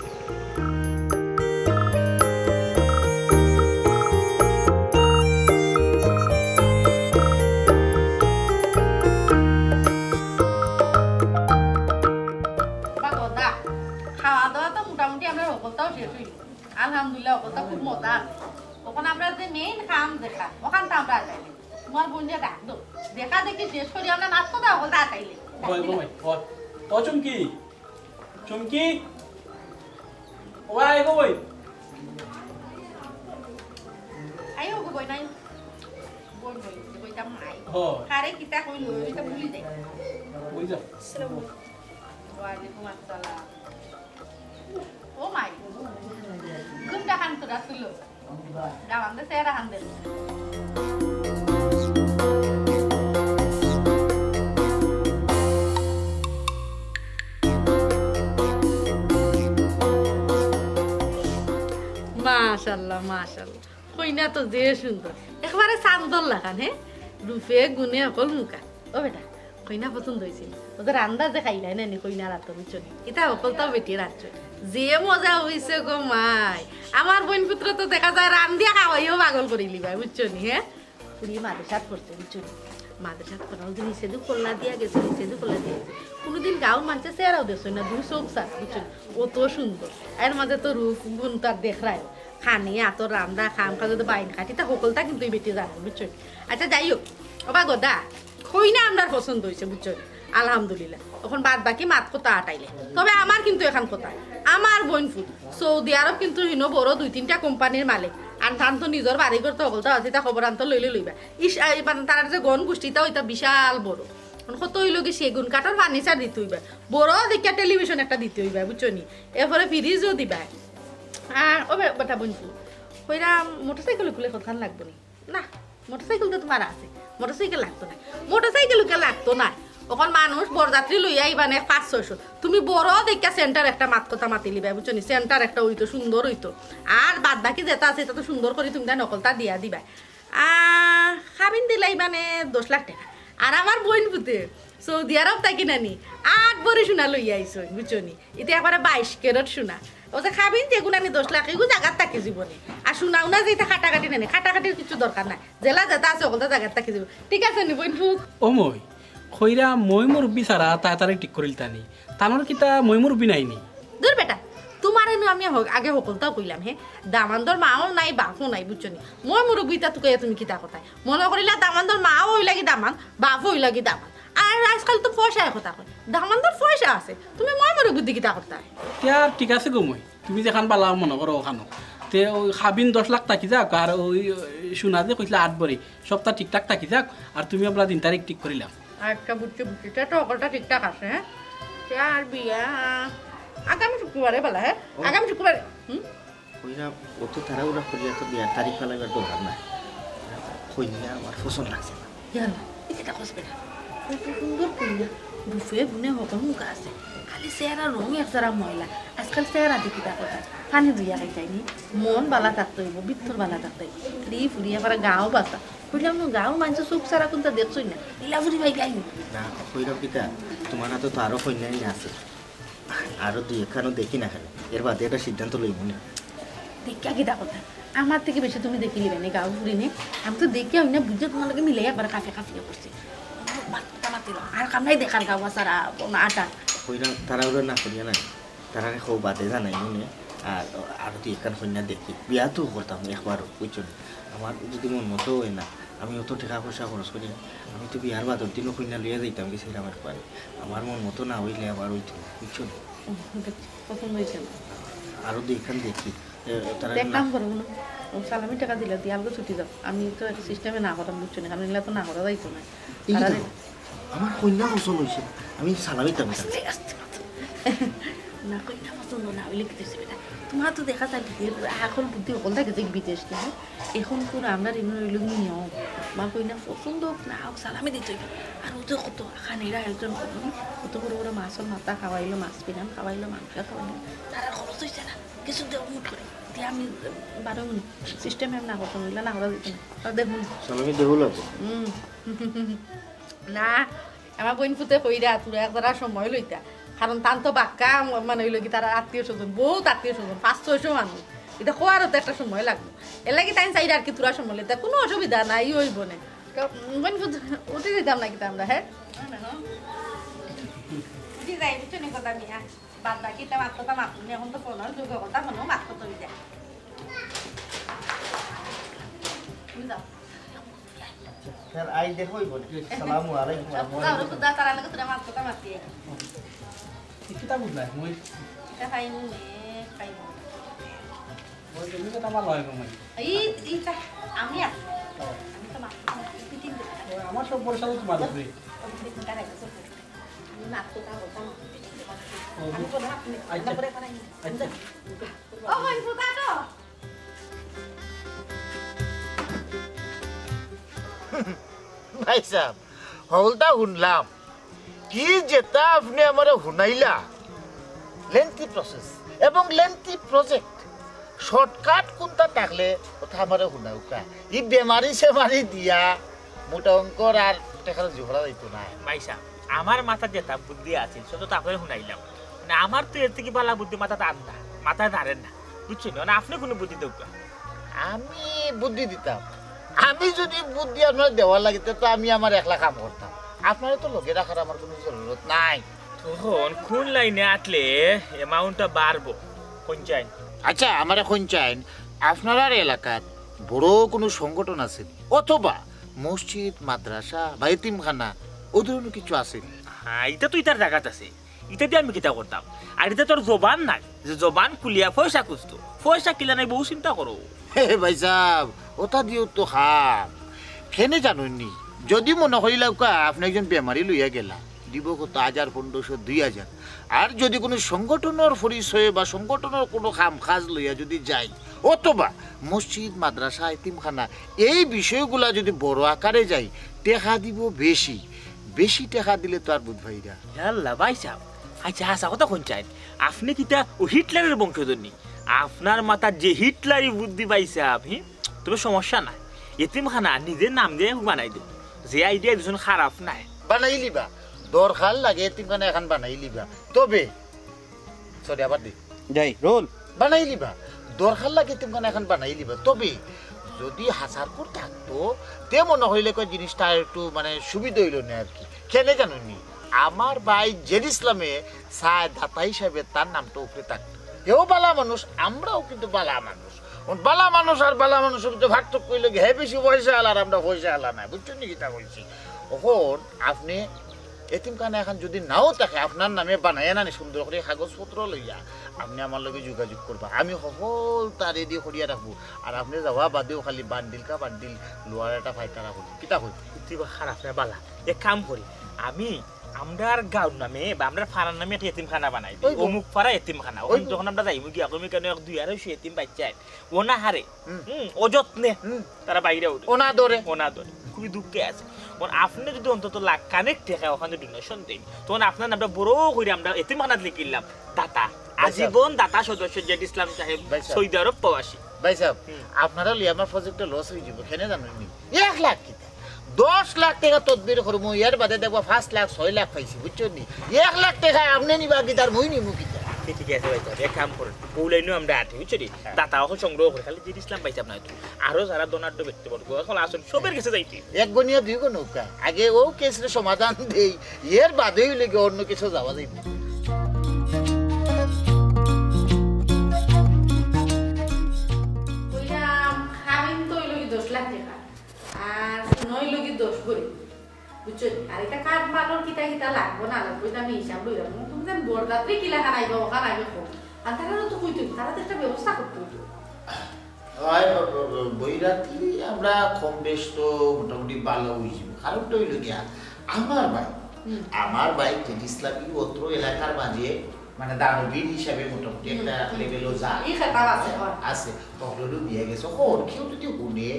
বা দাদা, খাওয়া দাওয়া তো মোটামুটি আমরার হকলতাউ শেষ অইলো। আলহামদুলিল্লাহ, হকলতা খুব মজা। অখন আমরার যে মেইন কাম যেটা, অখানতা আমরা আগাই দিই। তুমার বইনরে ডাক দেও। দেখা দেখি শেষ করি আমরা মাত কথা হকলতা আটাইলে। অয়, অয়, অয়। ও চুমকি, চুমকি, ও আয় গো বইন। আইও গো বইন, আইও। বইন, বইন, বইন, তা মাই। হ। কারে কিতা কইলো, ইটা ভুলি যাই। বুঝা। আসসালামু আলাইকুম। ওয়ালাইকুম আসসালাম। ও মাই, ঘুমটা খান তোরা তুলো। দামান্দে চেহারা খান দেন। মাশাআল্লাহ, মাশাআল্লাহ। কইনা তো যে সুন্দর, একবারে চান্দর লাখান, হে? রূপে গুণে হকল মুখা। ও বেটা, কইনা পছন্দ অইছে নি? ও যে রান্দা যে খাইলায় না নি কইনার আতো, বুঝছো নি? ইতা হকলতাউ বেটিয়ে রান্ধছে। যে মজা অইছে গো মাই। আমার বইন পুত্র তো দেখা যায় রান্দিয়া খাওয়াইও পাগল করিলিবায়, বুঝছো নি, হে? ফুড়ি মাদ্রাসাত পড়ছে, বুঝছো নি? মাদ্রাসাত পড়া, অউ যে নিচেদি কল্লা দিয়া গেছে, নিচেদি কল্লা দিয়া গেছে। কুনুদিন গাঁওর মানষে চেহারাও দেখছইন না, দুই চউখ ছাড়া, বুঝছো নি? অত সুন্দর। এর মাঝে তো রূপ গুণ তার দেখরায়। খানি, আতর রান্দা, খাম খাজা তো বাইন খাটি, তা হকলতা কিন্তু ই বেটি জানে, বুঝছো? আচ্ছা, যাই হোক, ওবা গদা, কইনা আমরার পছন্দ অইছে, বুঝছো? আলহামদুলিল্লাহ। অখন বাদ বাকি মাত কথা আটাইলে। তবে আমার কিন্তু এখান কথা, আমার বইন ফুত সৌদি আরব কিন্তু হিনো বড় দুই তিনটা কোম্পানির মালিক। আর তান তো নিজর বাড়ি ঘর তো হকলতা আছে, তা খবর আনতো লইলে লইবা। ইস, এই মানে তার যে গণ গোষ্ঠীটা ওইটা বিশাল বড়। অখন কত অইলো কি সেগুন কাঠর ফার্নিচার দিতে অইবা, বড় দেখিয়া টেলিভিশন একটা দিতে অইবা, বুঝছো নি? এরপরে ফ্রিজও দিবা। আর ও বে-, বেটা বইন ফুত, কইরা মোটরসাইকেল খুলে কতখান লাগবো নি? না, মোটরসাইকেল তো তোমার আছে, মোটরসাইকেল লাগতো না, মোটরসাইকেল ওকে লাগতো না। অখন মানুষ বরযাত্রী লইয়া আইবা নে পাঁচ ছয়শো, তুমি বড় দেখিয়া সেন্টার একটা মাত কথা মাতি লিবা, বুঝছো নি? সেন্টার একটা অইতো, সুন্দর অইতো। আর বাদ বাকি যেটা আছে, এটা তো সুন্দর করি তুমি তান হকলতা দিয়া দিবা। আহ, কাবিন দিলাইবা নে দশ লাখ টেকা। আর আমার বইন ফুতে সৌদি আরব থাকি নানি আট ভরি সোনা লইয়া আইছইন, বুঝছো নি? ইতা একবারে বাইশ ক্যারেট সোনা। ও যে কাবিন যেগুন আনি দশ লাখ, এগু জাগাত থাকি যিবো নে। আর সোনা উনা যে ইতা কাটাকাটি নানি, কাটাকাটির কিচ্ছু দরকার নাই। যেলা যেটা আছে, হকলতা জাগাত থাকি যিবো। ঠিক আছে নি, বইন ফুত? ও মই, কইরা মই মুরব্বি ছাড়া তাই তারে ঠিক করিলতা নি। তানর কিতা মই মুরব্বি নাই নি? দূর বেটা, তোমারে নু আমি হ-, আগে হকলতাও কইলাম, হে? দামান্দর মাও নাই, বাপও নাই, বুঝছো নি? মই মুরব্বি ইতা তুকাইয়া তুমি কিতা কথায়? মনো করিলা দামান্দর মাও অইলা কি দামান্দ, বাপও অইলা কি দামান্দ। আর আজকাল তো পয়সায় কথা কয়। দামান্দর পয়সা আছে, তুমি মই মুরব্বি দি কিতা করতায়? তে আর ঠিক আছে গো মই, তুমি যেখান বালা মনো করো ওখানো। তে ওই কাবিন দশ লাখ থাকি যাক, আর ওই, ওই সোনা যে কইছিলা আট ভরি, সবটা ঠিকঠাক থাকি যাক, আর তুমি আমরা দিন তারিখ ঠিক করিলাম। আচ্ছা, বুঝছি, বুঝছি। তে তো হকলতা ঠিকঠাক আছে, হ্যাঁ? তে আর বিয়া আগামী শুক্রবারে বালা, হ্যাঁ? ও। আগামী শুক্রবারে। হুম? কইরা অত তাড়াহুড়া করিয়া তো বিয়ার তারিখ ফালাইবার দরকার নাই। কইনা আমার পছন্দ লাগছে না। ইয়াল্লা, এই যেটা কস বেটা। কত সুন্দর কইনা। রূপে গুণে হকল মুখা আছে। খালি চেহারা রং এক জরা ময়লা। আজকাল চেহারা দেখি তা কথা। পানি ধুইয়া খাইতাইনি। মন বালা থাকতে অইবো, ভিতর বালা থাকতে অইবো। ফ্রি ফুরিয়া পারা গাঁও বাসা। কইলাম না, গাঁও মানষে চোখ ছাড়া কুনটা দেখছই না। ইলা ফুরি ভাই গাইনি। না, কইলাম কিতা, তোমার হাতে তো আরো কইনাই আছে। আরো দুই একখানও দেখি না খালি, এর বাদে একটা সিদ্ধান্ত লইব নি। দেখিয়া কিতা কথা? আমার থাকি বেশি তুমি দেখিলিবায় নি গাঁও ফুরি নি। আমি তো দেখিয়া অইনা বুঝিয়া তোমার লগে মিলাই একবার কাফে কাফিয়া করছি। মাত-, মাত-, মাতিল। আর কাম নাই দেখার গাঁও ছাড়া, না আটা। কইলাম, তাড়াহুড়া না করিয়া নাই। তারারে কও বাদে জানাই মনে। আর আরো দুই একখান কইনা দেখি। বিয়া তো করতাম একবারও, বুঝছো নি? আমার যদি মন মতো হয় না, আমি অত টাকা পয়সা খরচ করি না। আমি তো বিয়ার বাদর দিনও কইনা লইয়া যাইতাম গেছিলাম একবারে। আমার মন মতো না হইলে আবার হইতো না, বুঝছো নি? হুম, বুঝছি। পছন্দ হয়েছে না। আরো দুইখান দেখি। এ, তারা এক না কাম করো, হুনো। ও সালামি টাকা দিলা, দিয়ে আলগা ছুটি যাও। আমি তো এক সিস্টেমে না করাম, বুঝছো নি? কারণ এগুলা তো না করা যাইতো না। এই তারা তো, আমার কইনা পছন্দ হয়েছে। আমি সালামি টাকা আস্তে, আস্তে মাতো। না, কইনা পছন্দ না হইলে কি হইছে বেটা? তোমার তো দেখা যায় বিদেশ, এখন বুদ্ধি হকল থাকে যে বিদেশ, কিন্তু এখন পুরো আমরা ঋণ রইল নিয়ম। আমার কইনা পছন্দ হোক না হোক, সালামি দিতে হইবে। আর ও তো কত খানিরা আয়োজন করবো, কত বড় বড় মাছর মাথা খাওয়াইলো, মাছ পিরান খাওয়াইলো, মাংস খাওয়াইলো, তার আর খরচ হইছে না, কিছু দেওয়া মুঠ করে। দিয়ে আমি বারো মিনিট সিস্টেমে আমি না করতাম, এগুলা না করা যেত না। আর দেখুন। সালামি দেবো লাগবো। হুম। না, আমার বইন ফুতে কইরা, তোরা এক জরা সময় লইতা। কারণ তান তো বাক্কা, মানে, হইল কি, তার আত্মীয় স্বজন, বহুত আত্মীয় স্বজন, পাঁচ ছয়শো মানুষ। এটা খোয়ারও তো একটা সময় লাগবো। এর লাগি তাই চাইরা আর কি, তোরা সময় লইতা, কোনো অসুবিধা নাই, ই হইব না। তো, উম, বইন ফুত, উঠি দিতাম না কিতা আমরা, হ্যাঁ? উঠি যাই, বুঝছো নি কথা মিয়া? বাদ বাকি তা মাত কথা মাত নি, এখন তো ফোনের যুগ, কথা ফোনও মাত কথা হইয়া যায়। তুমি যাও। স্যার, আই দেখো, ওই বলে, "আসসালামু আলাইকুম।" খুদা, ওরে খুদা, তারা লাগে তোরা মাত কথা মাতি। এই কিতা বুঝলাই? মই এটা খাই নি, খাই নি। মই তুমি কথা আমার লয় গো মই। এই, এই চা, আমি আছি। আমি তো মাত কথা মাতি, তুই তিন দিন। ও, আমার সব ভরসা তো তোমার উপরে। আমি মাত কথা বলতাম। ও, আমি বললাম, আপনি আচ্ছা। রান্না করে খারাই। আচ্ছা। ও, হয়, ফুটা তো। ভাই সাহেব, হকলতা হুনলাম, কি যেটা আপনে আমারে হুনাইলা, লেন্থি প্রসেস এবং লেন্থি প্রজেক্ট, শর্টকাট কুনটা থাকলে ওটা আমারে হুনাউক্কা। ই বেমারি সেমারি দিয়া মোটা অঙ্কর আর টেকার জুহরা যাইতো না। ভাই সাহেব, আমার মাথাত যেটা বুদ্ধি আছিল, সেটা তো আপনারে হুনাইলাম। মানে, আমার তো এর থাকি বালা বুদ্ধি মাথাত আর না, মাথায় ধরের না, বুঝছইন নি? মানে, আপনে কুনু বুদ্ধি দেউক্কা। আমি বুদ্ধি দিতাম? আমি যদি বুদ্ধি আপনারে দেওয়া লাগে, তে তো আমি আমার একলা কাম করতাম। আপনারে তো লগে রাখার আমার কুনু জরুরত নাই। তখন কোন লাইনে আটলে অ্যামাউন্টটা বাড়বো? কোন চাইন? আচ্ছা, আমারে কোন চাইন? আপনারার এলাকাত বড় কুনু সংগঠন আছে নি? অথবা মসজিদ, মাদ্রাসা বা এতিমখানা, অউ ধরনর কিছু আছে নি? হ্যাঁ, ইটা তো ইতার জাগাত আছে। ইতা দি আমি কিতা করতাম? আর ইতা তো আর জবান নাই যে জবান খুলিয়া পয়সা খুজতো। পয়সা কিলা নাই বউত চিন্তা করো। হে ভাইসাব, অতা দিও তো খাম। কেনে জানইন নি? যুদি মনো করিলাউক্কা আপনে একজন বেমারি লইয়া গেলা, দিবো কত? হাজার, পনরোশো, দুই হাজার। আর যুদি কুনু সংগঠনর পরিচয়ে বা সংগঠনর কুনু কাম কাজ লইয়া যুদি যাই, অথবা মসজিদ, মাদ্রাসা, এতিমখানা, এই বিষয়গুলা যুদি বড় আকারে যাই, টেকা দিবো বেশি। বেশি টেকা দিলে তো আর বুঝবাইরা। ইয়াল্লা ভাইসাব, আইচ্ছা, হাছা কথা কইন চাইন, আপনে কিতা অউ হিটলারর বংশধর নি? আপনার মাথাত যে হিটলারি বুদ্ধি ভাইসাব, হি? তবে সমস্যা নাই, এতিমখানা নিজর নাম দিয়া বানাই দেই। যে আইডিয়া দিছইন খারাপ নায়। বানাইলিবা, দরকার লাগে এতিমখানা এখান বানাইলিবা। তবে, সরি, আবার দি। যাই, রোল। বানাইলিবা, দরকার লাগে এতিমখানা এখান বানাইলিবা। তবে, যুদি হাছার কর থাকতো, তে মনো অইলে কয় জিনিসটা আরেকটু মানে সুবিধা অইলো নে আর কি। কেনে জানইন নি? আমার ভাই জেড ইসলামে চায় দাতা হিসাবে তার নামটা উপরে থাকতো। হেও বালা মানুষ, আমরাও কিন্তু বালা মানুষ। অখন বালা মানুষ আর বালা মানুষর ভিতরে পার্থক্য অইলো গি, হে বেশি পয়সা আলা আর আমরা পয়সা আলা নায়, বুঝছইন নি কিতা কইছি? অখন আপনে এতিমখানা এখান যুদি নাও থাকে, আপনার নামে বানাইয়া নানি সুন্দর করি কাগজপত্র লইয়া আপনে আমার লগে যোগাযোগ করবা, আমি হকলতা রেডি করিয়া রাখবো। আর আপনে যাওয়া বাদেও খালি বান্ডিল কা বান্ডিল লওয়ার একটা পায়তারা করবো। কিতা কইন? ইতা বা খারাপ না বালা, এক কাম করি, আমি আমরার গাঁওর নামে বা আমরার পাড়ার নামে একটা এতিমখানা বানাই দেই, অইবো। অমুক পাড়া এতিমখানা। অখন অইবো। যখন আমরা যাইমু গিয়া, কমি কেনে এক দুই আড়াইশো এতিম বাইচ্চা আইন, অনাহারে, হুম। হুম, অযত্নে হুম। তারা বাইরে উঠে। অনাদরে। অনাদরে। খুবই দুঃখে আছে। অখন আপনে যুদি অন্তত লাখ খানেক টেকা অখানো ডোনেশন দেইন, তখন আপনার নামটা বড় করি আমরা এতিমখানাত লিখিলাম দাতা। ভাইসাব। আজীবন দাতা সদস্য জেড ইসলাম সাহেব, ভাইসাব। সৌদি আরব প্রবাসী। ভাইসাব, হুম। আপনারা লইয়া আমার প্রজেক্টটা লস অইযিবো, কেনে জানইন নি? এক লাখ কিতা? দশ লাখ টেকা তদবির করমু, এর বাদে দেখবা পাঁচ লাখ, ছয় লাখ পাইছি, বুঝছইন নি? এক লাখ টেকা আপনে নিবা কিতা আর মুই নিমু কিতা? আচ্ছা, ঠিক আছে ভাইসাব, এক কাম করইন, অউ লাইনো আমরা আটি, বুঝছইন নি? হ্যাঁ। দাতা অখন সংগ্রহ করি, খালি জেড ইসলাম ভাইসাব নায় তো, আরো যারা ধনাঢ্য ব্যক্তিবর্গ অখন আছইন, সবর গেছে যাইতে। এক গনিয়া দুই গো নৌকা, আগে অউ কেসরে সমাধান দেই, এর বাদে অইলে গি অন্য কিছু যাওয়া যাইবো। কইলাম, খামিন তো অইলো গি দশ লাখ টেকা, আর সোনা অইলো গি দশ ভরি। বুঝছো? আর ইটা কাঠ মালর কিতা কিতা লাগবো না লাগবো, ইটা আমি হিসাব লইলাম। তুমি যেন বরযাত্রী কিলা খান আইবা, অখান আগে কও। আর তারারও তো কইতে অইবো, তারা তো একটা ব্যবস্থা করতে অইবো। অয়, ব-, ব-, ব-, বইরাতি আমরা কম বেশ তো মোটামুটি বালা অইযিবো। কারণটা অইলো গিয়া, আমার ভাই, হুম। আমার ভাই জেড ইসলাম ই অত্র এলাকার মাঝে মানে দানবীর হিসাবে মোটামুটি হুম, একটা হুম। লেভেলও যায়। ই খেতাব আছে, অয়। আছে। হকলরে দিয়া গেছে। অখন কেউ যুদি হুনে,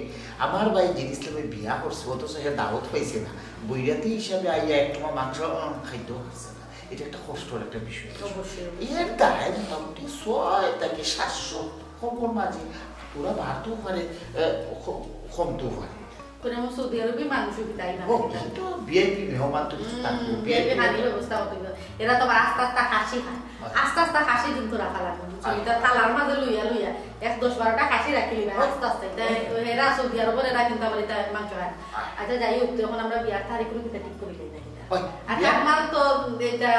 আমার ভাই জেড ইসলামে বিয়া করছে, অথচ হে দাওয়াত পাইছে না, বইরাতি হিসাবে আইয়া এক টুমা মাংস, উম, খাইতেও পারছে না, ইটা একটা কষ্টর একটা বিষয়। অবশ্যই, অবশ্যই। এর দায় মোটামুটি ছয় থাকি সাতশো, কমর মাঝে, থুড়া বাড়তেও পারে, এ, ক-, কমতেও পারে। কইরাম সৌদি আরবি মানুষও কিতা আইবা ও, না? ই তো ভিআইপি মেহমান তো কিছু হুম, থাকবো, ভিআইপি ভিআইপি খানির ব্যবস্থা করতে অইবো। এরা তো আবার আস্তা আস্তা খাসি খায়। আচ্ছা। আস্তা আস্তা খাসি কিন্তু রাখা লাগবো, বুঝছো? আচ্ছা। ইটা থালার মাঝে লইয়া লইয়া এক দশ বারোটা খাসি রাখিলিবা, আচ্ছা। আস্তা আস্তা। ইটা আচ্ছা। এরা সৌদি আরবর এরা কিন্তু আবার ইতা মাংস খায় না। আচ্ছা। আচ্ছা, যাই হোক, তো অখন আমরা বিয়ার তারিখ কিতা ঠিক করিলাই না কিতা? ওই, আর বিয়ার কাঠমাল তো ইটা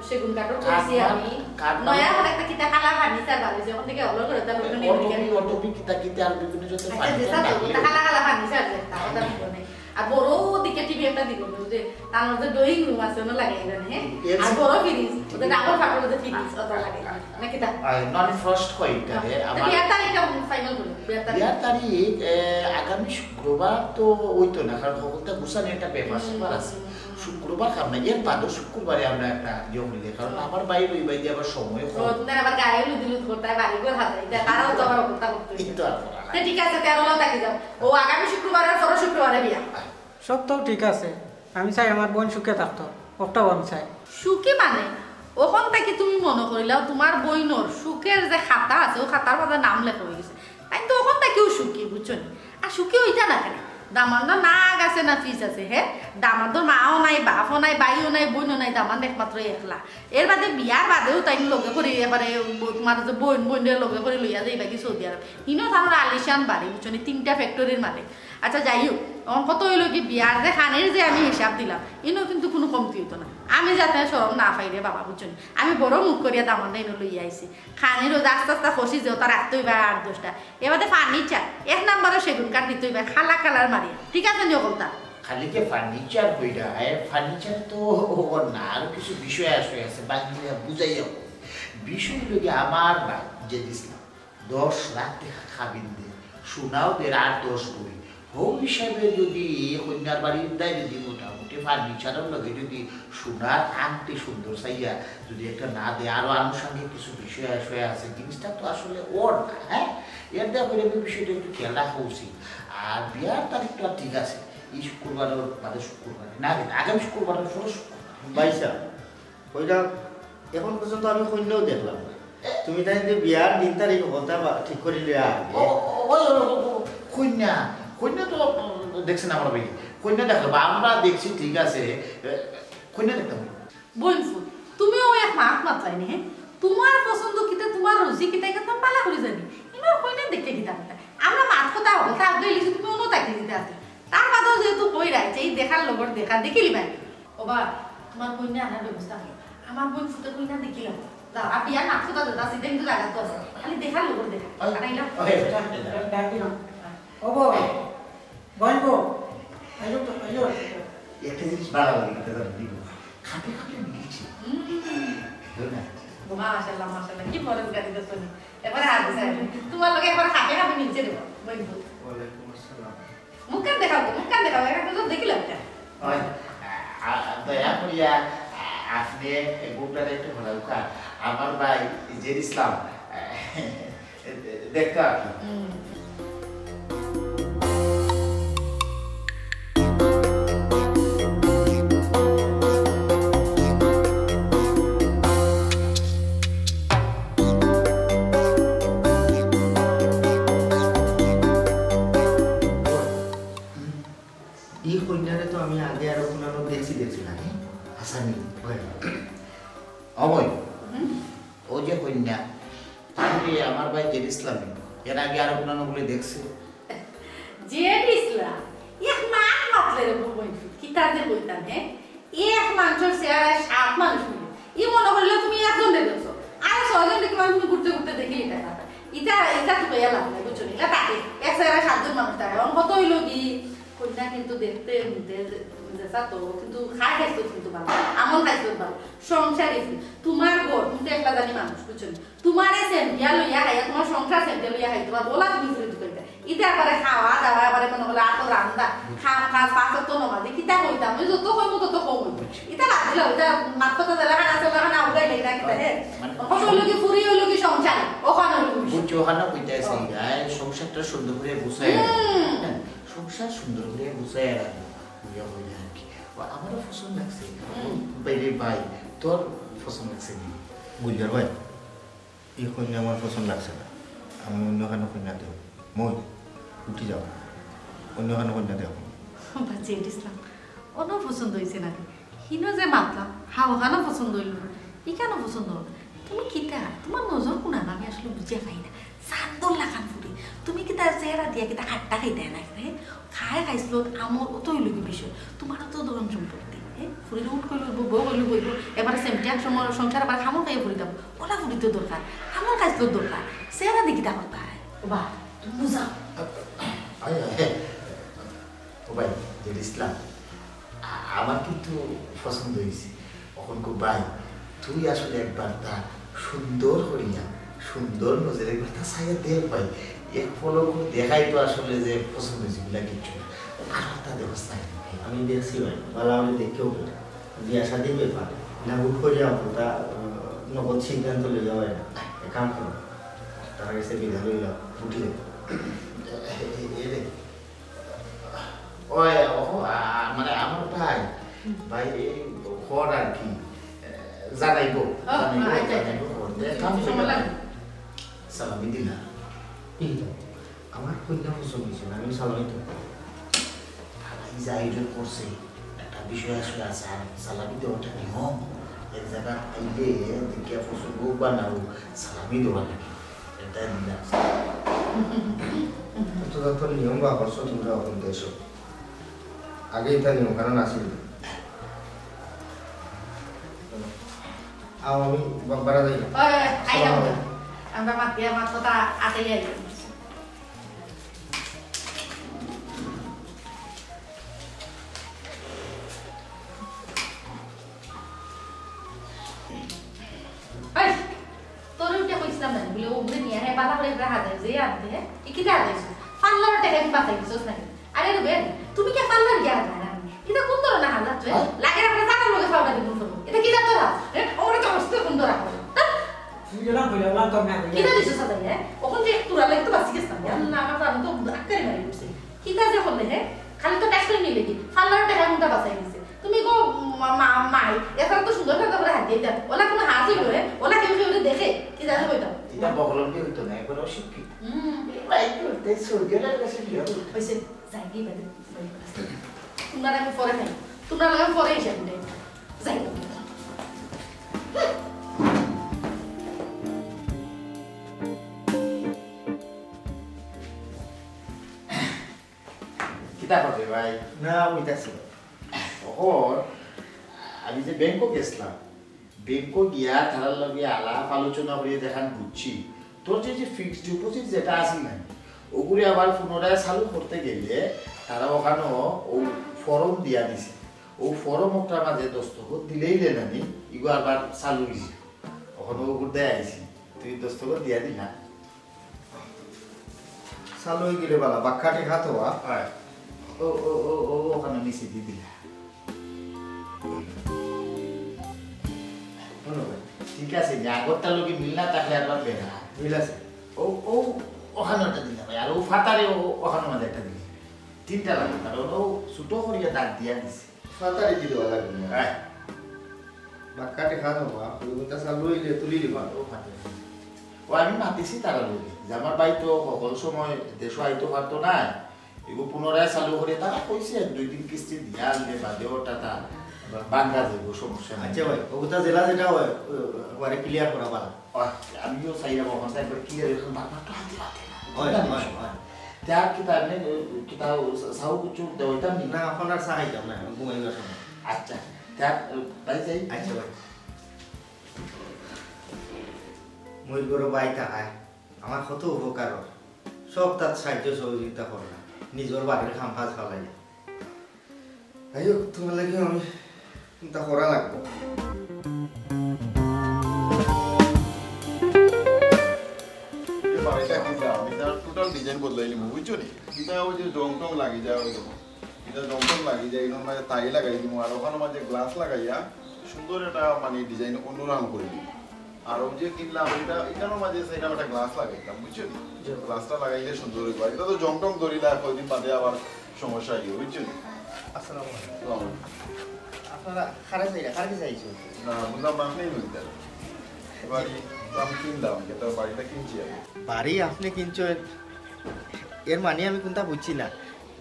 সেগুন কাঠর করছি কাঠমাল, আমি। কাঠমাল। নয়া অখন একটা কিতা কালা ফার্নিচার বার অইছে, অখন থাকি অর্ডার করে তার এ, অটো কিতা কিতা আর বিভিন্ন জাতের আচ্ছা, যে ফার্নিচার সাথে লাগলে। ওটা কালা কালা ফার্নিচার যে একটা, ওটা হ্যাঁ। আর বড় দিকে টিভি একটা দিব, বুঝলে? তার মধ্যে ড্রয়িং রুম আছে, ওটা লাগাই দেন, হ্যাঁ? এর আর বড় ফ্রিজ, ওটা ডাবল ফাটল, ওটা ফ্রিজ, ওটা লাগাই দেন। না কিতা? আর নন ফ্রস্ট হয় এটা, হ্যাঁ, তো আমার বিয়ার তারিখটা ফাইনাল করুন, বিয়ার তারিখ। বিয়ার তারিখ, এ, আগামী শুক্রবার তো অইতো না, কারণ হকলতা গুছানি একটা ব্যাপার হুম, স্যাপার আছে। হুম, হুম। শুক্রবার খাম না, এর বাদে শুক্রবারে আমরা একটা ইয়ে করি, কারণ আমার ভাই ওই ভাই দিয়ে আবার সময় তো কম। আপনার আবার গায়ে হলুদ হলুদ করতে হয়, বাড়ি ঘর হাতে, এটা তারাও তো আবার অবস্থা করতে এই তো আর করা নাই। তো ঠিক আছে, তেরো লো থাকি যাও। ও আগামী শুক্রবার আর পরের শুক্রবারে বিয়া। সব তো ঠিক আছে, আমি চাই আমার বোন সুখে থাকতো, ওটাও আমি চাই। সুখী মানে? অখন থাকি তুমি মনো করিলাও, তুমার বইনর সুখের যে খাতা আছে, অউ খাতার মাঝে নাম লেখা অইগেছে। তাইন তো অখন থাকিউ সুখী, বুঝছো নি? আর সুখী অইতা না কেনে? দামান্দর না আগ আছে না পিছ আছে, হে? দামান্দর মাও নাই, বাপও নাই, ভাইও নাই, বইনও নাই, দামান্দ একমাত্র একলা। এর বাদে বিয়ার বাদেও তাইন লগে করি এবারে তুমার যে বইন, বইনরে লগে করি লইয়া যাইবা গি সৌদি আরব। হিনো তানর আলিশান বাড়ি, বুঝছো নি? তিনটা ফ্যাক্টরির মালিক। আচ্ছা, যাই হোক, অখন কথা অইলো কি, বিয়ার যে খানির যে আমি হিসাব দিলাম, ইনো কিন্তু কুনু কমতি অইতো না। আমি যাতে শরম না পাই রে বাবা, বুঝছো নি? আমি বড় মুখ করিয়া দামান্দরে ইনো লইয়া আইছি। খানির অউ যে আস্তা আস্তা খসি যে অতা রাখতে অইবা আট দশটা। এবাদে furniture, এক নাম্বারো সেগুন কাঠ দিতে অইবা, কালা কালার মারিয়া। ঠিক আছে নি অকলতা? খালি যে furniture কইরা, এ, furniture তো অউ না, আরো কিছু বিষয় আশয় আছে, বাকি বুঝাইয়া কই। বিষয় অইলো কি, আমার ভাই জেদ ইসলাম দশ লাখ টেকা কাবিন দের, সোনাও দের আর দশ ভরি। হউ হিসাবে যদি কইন্যার বাড়ির দায় যদি মোটামুটি furniture-র লগে যদি সোনার আংটি সুন্দর চাইয়া যদি একটা না দেয়, আরো আনুষঙ্গিক কিছু বিষয় আশয় আছে, জিনিসটা তো আসলে অর না, হ্যাঁ? এর দায় কইরা আমি বিষয়টা একটু খেয়াল রাখা উচিত। আর বিয়ার তারিখ তো আর ঠিক আছে, এই শুক্রবারও বাদে শুক্রবারে, না রে, আগামী শুক্রবারও পরশু শুক্রবারে। ভাইসাব, কইরা অখন পর্যন্ত আমি কইন্যাও দেখলাম না। তুমি তাইন যে বিয়ার দিন তারিখ কথা বা-, ঠিক করি লইয়া আইবে। ও, ও, ও, ও, ও, ও, কইন্যা, কইন্যা তো দেখছেন আমার ভাই, কইন্যা দেখলাম, আমরা দেখছি ঠিক আছে, এ, কইন্যা দেখতাম। বইনফুত, তুমিও এক মাত মাতলায় নি, হে? তুমার পছন্দ কিতা, তুমার রুচি কিতা, ইখান তো ভালা করি জানি। ইনো কইন্যা দেখতে কিতা কথা? আমরা মাত কথা অকলতা আগে লিখি তুমি অনো তাকি দিতে আছে। তার বাদেও যেহেতু কইরায়, যে ই দেখার লগর দেখা, দেখিলিবায়। ও বা, তুমার কইন্যা আনার ব্যবস্থা অইলো। আমার বইনফুতে কইন্যা দেখিলাম। যাও, আর বিয়ার মাত কথা যেতা আছে, ইতা কিন্তু জাগাত আছে। খালি দেখার লগর দেখা। ওই, পাঠাইলাম। ওই, ওই, ওই। ও বউ, বইন বউ, আইও তো, আইও। একটা জিনিস বাড়াবাড়ি করতে পারো, দিব। খাপে খাপে মিলছে। হুম। বুঝলো না? মাশাআল্লাহ, মাশাআল্লাহ, কি পরেজগারি দেখছো নি? এবারে আর দিছে। তুমার লগে এবার খাপে খাপে মিলছে রে, বইন বউ। ওয়ালাইকুম আসসালাম। মুখখান দেখাও তো, মুখখান দেখাও, একটা তো দেখিলাম না। ওই, আ, আ, দয়া করিয়া, আ, আপনে বুকটারে একটু হলাউক্কা। আমার ভাই জেদ ইসলাম, আ, দেখতো আর কি। হুম। ই কইন্যারে তো আমি আগে আরো কুনানো দেখছি, দেখছি না, হে? হাসানি, ওই। অবয়। হুম? ও যে কইন্যা, তাইরে আমার ভাই জেড ইসলামে এর আগে আরো কুনানো বলে দেখছে? জেড ইসলাম? এক মাত মাতলে রে বউ বইন, কিতা যে কইতাম, হে? এক মানষর চেহারায় সাত মানুষ মিলে। ই মনো করিলাও তুমি একজনরে দেখছো, আরো ছয়জন দেখি মানুষ তুমি ঘুরতে ঘুরতে দেখিলিতা। ইতা, ইতা তো কইয়া লাভ নাই, বুঝছো নি? ইলা থাকে, এক চেহারায় সাতজন মানুষ থাকে। অখন কথা অইলো কি, কইন্যা কিন্তু দেখতে, হুনতে যে-, যেছা তো, কিন্তু খাই খাইছলত কিন্তু ভালা, আমল খাইছলত ভালা, সংসারী ফুরি। তুমার ঘর, তুমি তো একলা জানি মানুষ, বুঝছো নি? তুমারে সেমটিয়া লইয়া খাইয়া, তুমার সংসার সেমটিয়া লইয়া খাইতো পারবো, অলা তুমি ফুরি ঢুকাইতা। ইতা আবার খাওয়া দাওয়া, আবার মনো করলে আতো রান্দা, খাম কাজ, পাঁচ ওয়াক্ত নমাজি, কিতা কইতাম? আমি যত কইমু তত কম অইবো। ইতা বাদ দিলাও, ইতা মাত কথা যেলাখান আছে, অলাখান আউগাই নেই না কিতা, হে? মানে কত অইলো কি ফুরি, অইলো কি সংসার, অখান অইলো কি? বুঝছো, অখান কইতাছি, ও। আয়, সংসারটা সুন্দর করি গুছাই হুম। রাখো। হ্যাঁ, সংসার সুন্দর করি গুছাই রাখো। ইয়া অইলে আর কি। ও, আমারও পছন্দ লাগছে। হুম। বাইরে ভাই, তোর পছন্দ লাগছে নি? গুলজার ভাই, ই কইন্যা আমার পছন্দ লাগছে না। আমি অন্য খানো কইন্যা দেও। মই, উঠি যাও। অন্য খানো কইন্যা দেও। বাচ্চা ইসলাম, অন্য পছন্দ অইছে না। হিনো যে মাতলাম, হাও খানো পছন্দ অইলো না। ইখানো পছন্দ অইলো না। তুমি কিতা? তুমার নজর কুনানো আমি আসলে বুঝিয়া পাই না। চান্দর লাখান ফুরি। তুমি কিতা চেহারা দিয়া কিতা খাট্টা খাইতায় না, হে? খাই খাইছলত, আমল অত অইলো কি বিষয়? তুমারও তো ধন সম্পত্তি, হে? ফুরিরে উঠ কইলো বইবো, বউ কইলো বইবো, এবারে সেমটিয়া সংসার আবার খামো খাইয়া ফুরি দাও। অলা ফুরি তো দরকার, আমল খাইছলত দরকার। চেহারা দি কিতা করতায়? ও বা, তুমি বুঝাও। আয়, আয়, আয়। ও ভাই, জেড ইসলাম, আ-, আমার কিন্তু পছন্দ অইছে। অখন কো ভাই, তুই আসলে একবার তা সুন্দর করিয়া, সুন্দর নজরে একবার তা চাইয়া দেখ ভাই। এক পলক দেখাই তো আসলে যে পছন্দ অইছে বলে কিচ্ছু না। আর তা দেখছ না। আমি দেখছি ভাই, ভালা অইলে দেখতেও পারি। বিয়া শাদির ব্যাপার, না হুট করিয়া অতা, আহ, নগদ সিদ্ধান্ত লইয়া অয় না। এক কাম করো, তার গেছে বিদায় লইলাও, উঠি যাও। এ, এ, এ রে। ওই, ও, আ, মানে আমার ভাই, হুম। ভাই এই ঘর আর কি, এ, জানাইবো, ও, জানাইবো, আচ্ছা, আচ্ছা। জানাইবো ঘর। জি, এক কাম জি, করো। সময় লাগে। সালামি দিলা। এই তো, আমার কইন্যা পছন্দ অইছে না, আমি সালামি তো। ভাই যে আয়োজন করছে, একটা বিষয় আসলে আছে, আর সালামি দেওয়াটা নিয়ম। এক জাগাত আইলে দেখিয়া পছন্দ হোক বা না হোক, সালামি দেওয়া লাগে। এটা দিলাম। তো যত নিয়ম বা করছো তোমরা অখন দেশো। আগে এটা নিও, কারণ আসি। আও, আমি বা-, বাড়া যাই না। ওই, ওই, আইলাম তো। আমরা মাত-, ইয়া, মাত কথা আটাই আইলাম। এই, তোরে উঠে কইছিলাম না, বলে ও ঘুরে নিয়ে, হ্যাঁ, বালা করে একটা হাজার যে আনতে, হ্যাঁ? এ কিতা হাজার? পার্লার টাকা কি বাঁচাই দিছস নাকি? আরে রুবেন, তুমি কি পার্লার গিয়া হাজার আনো? এটা কোন ধরনের হাজার তুই? হ্যাঁ? লাগে না, আমরা জানার লগে পাউডার দিব করবো। এটা কি জানো না? হ্যাঁ? ওরা তো হস্তে কোন ধরা করো? হ্যাঁ? তুই গেলাম কইলা, ওলা তো না কইলা। কিতা দিছস সাজাই, হ্যাঁ? ওখান যে একটু লাগে তো বাঁচি গেছিলাম। আল্লাহ, আমার প্রাণ তো আক্কারি মারি উঠছে। কিতা যে করলে, হ্যাঁ? খালি তো ট্যাক্স করে নিলে কি? পার্লার টাকা কোনটা বাঁচাই দিছে? তুমি গো মা-, মা-, মাই, এছাড়া তো সুন্দর করে করে হাত দিয়ে দেন। ওলা কোনো হাত হইল রে, ওলা কেউ কেউ দেখে, কি জানো কইতাম? এটা বকলম কি হইতো না, একবার অশিক্ষিত। হুম। এই ভাই, করতে সুন্দর আর কাছে বিয়া করতে। হইছে, যাই গিয়ে বাদে। তোমরা আমি পরে খাই, তোমরা আমি পরে এসে আমি যাই। কিতা করবে ভাই? না, ওইটা ছিল। ওহো, আমি যে ব্যাংকক গেছিলাম, ব্যাংকো গিয়া তারার লগে আলাপ আলোচনা করিয়া যেখান বুঝছি, তোর যে, যে ফিক্সড ডিপোজিট যেটা আছে না, ওগুলি আবার পুনরায় চালু করতে গেলে তারা ওখানো ও ফর্ম দিয়া দিছে। ও ফর্ম ওটার মাঝে দস্তখত দিলেই লেনানি, ইগু আবার চালু হইছে। ওখানে ও ঘুরতে আইছি, তুই দস্তখত দিয়া দিলা? চালু হয়ে গেলে বালা, বাক্কা টেকা তো, আ? হয়। ও, ও, ও, ও, ওখানে নিচে দিয়ে দিলা। হুনো ভাই, ঠিক আছে, যে আগরটার লগে মিল না থাকলে আবার বেড়া। মিল আছে। ও, ও, ওখানে একটা দিলা ভাই, আর ও ফাতারে ও, ওখানে মাঝে একটা দিলা। তিনটা লাগে, কারণ ও ছোট করিয়া দাগ দিয়া দিছে। ফাতারে দি দেওয়া লাগবে না। হ্যাঁ। বাক্কা টেকা নেওয়া, ওই কথা চালু হইলে তুলি দিবা। ও ফাতারে। ও আমি মাতিছি তারা লগে, যে আমার ভাই তো সকল সময় দেশো আইতো পারতো না, এগু পুনরায় চালু করে তারা কইছে এক দুই দিন কিস্তি দিয়া আনলে বাদে ওটা তা ভাঙ্গা যাইব, সমস্যা নাই। আচ্ছা ভাই, ওগুতা জেলা যেটা হয়, ও-, ওরে ক্লিয়ার করা ভালো। ওই, আমিও চাইলাম ওখান থেকে একবার ক্লিয়ার, এখন বারবার তো হাতে হাতে না। হয়, চিন্তা নেই। হয়, হয়। তে আর কিতা, এমনি, কিতা, চাও কিছু দেওয়াইতাম নি? না, এখন আর চা খাইতাম না, এখন ঘুমাইবার সময়। আচ্ছা, তে আর, ভাই যাই। আচ্ছা ভাই। ময়ূর গরু ভাই থাকায় আমার কত উপকার হয়। সব তার সাহায্য সহযোগিতা করে না, নিজের বাড়ির কাম কাজ ফালাই। যাই হোক, তোমার লাগে আমি চিন্তা করা লাগবো। এই বাড়িটা কিনলাম, এটা টোটাল ডিজাইন বদলাই নিব, বুঝছো নি? এটা ওই যে জং টং লাগি যায়, ওই দেখো, এটা জং টং লাগি যায়, এটার মাঝে তাই লাগাই দিব, আর ওখানে মাঝে গ্লাস লাগাইয়া সুন্দর একটা মানে ডিজাইন অন্যরকম করে দিব। আর ওই যে কিনলাম, এটা, এটার মাঝে সেটা একটা গ্লাস লাগাইতাম, বুঝছো নি? জি। গ্লাসটা লাগাইলে সুন্দর হইব। আর এটা তো জং টং ধরিলা, কয়দিন বাদে আবার সমস্যা হইব, বুঝছো নি? আসসালামু আলাইকুম। আসসালামু আলাইকুম। আপনারা কারে চাইরা, কারে চাইছো? না, বুঝলাম না, আপনি বলতেন। বাড়ি তো আমি কিনলাম, এটা বাড়িটা কিনছি আমি। বাড়ি আপনি কিনছেন, এর মানে আমি কোনটা বুঝছি না।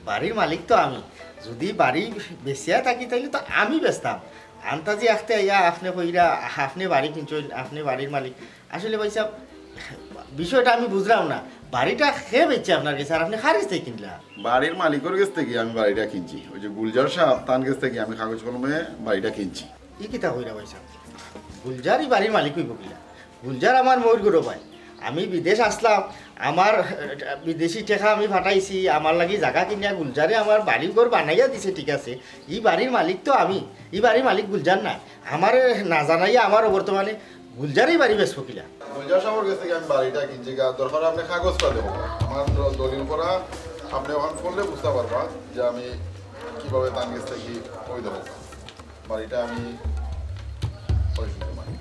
বাড়ির মালিক তো আমি। যদি বাড়ি বেচিয়া থাকি, তাইলে তো আমি বেচতাম। আন্তাজি আখতে আইয়া আপনি কইরা, আপনি বাড়ি কিনছেন, আপনি বাড়ির মালিক। আসলে ভাই সাহেব, বিষয়টা আমি বুঝলাম না। বাড়িটা কে বেচছে আপনার গেছে, আর আপনি কার গেছ থাকি কিনলা? বাড়ির মালিকের গেছ থাকি আমি বাড়িটা কিনছি। ওই যে গুলজার সাহেব, তার গেছ থাকি আমি কাগজ কলমে বাড়িটা কিনছি। ই কিতা কইরা ভাই সাহেব? গুলজার ই বাড়ির মালিক হইব কিলা? গুলজার আমার ময়ূর গরু ভাই। আমি বিদেশ আসলাম, আমার, আহ, বিদেশি টেকা আমি ফাটাইছি, আমার লাগি জাগা কিনিয়া গুলজারে আমার বাড়ি ঘর বানাইয়া দিছে, ঠিক আছে। ই বাড়ির মালিক তো আমি, ই বাড়ির মালিক গুলজার না। আমারে না জানাইয়া আমার বর্তমানে গুলজারেই বাড়ি বেচবো কিলা? গুলজার সাহেবের গেছ থাকি আমি বাড়িটা কিনছি, গা-, দরকার আপনি কাগজটা দেবো। আমার দ-, দলিল করা, আপনি ওখান করলে বুঝতে পারবা যে আমি কিভাবে তার গেছ থাকি ওই দেবো। বাড়িটা আমি ওই শুনতে পারি।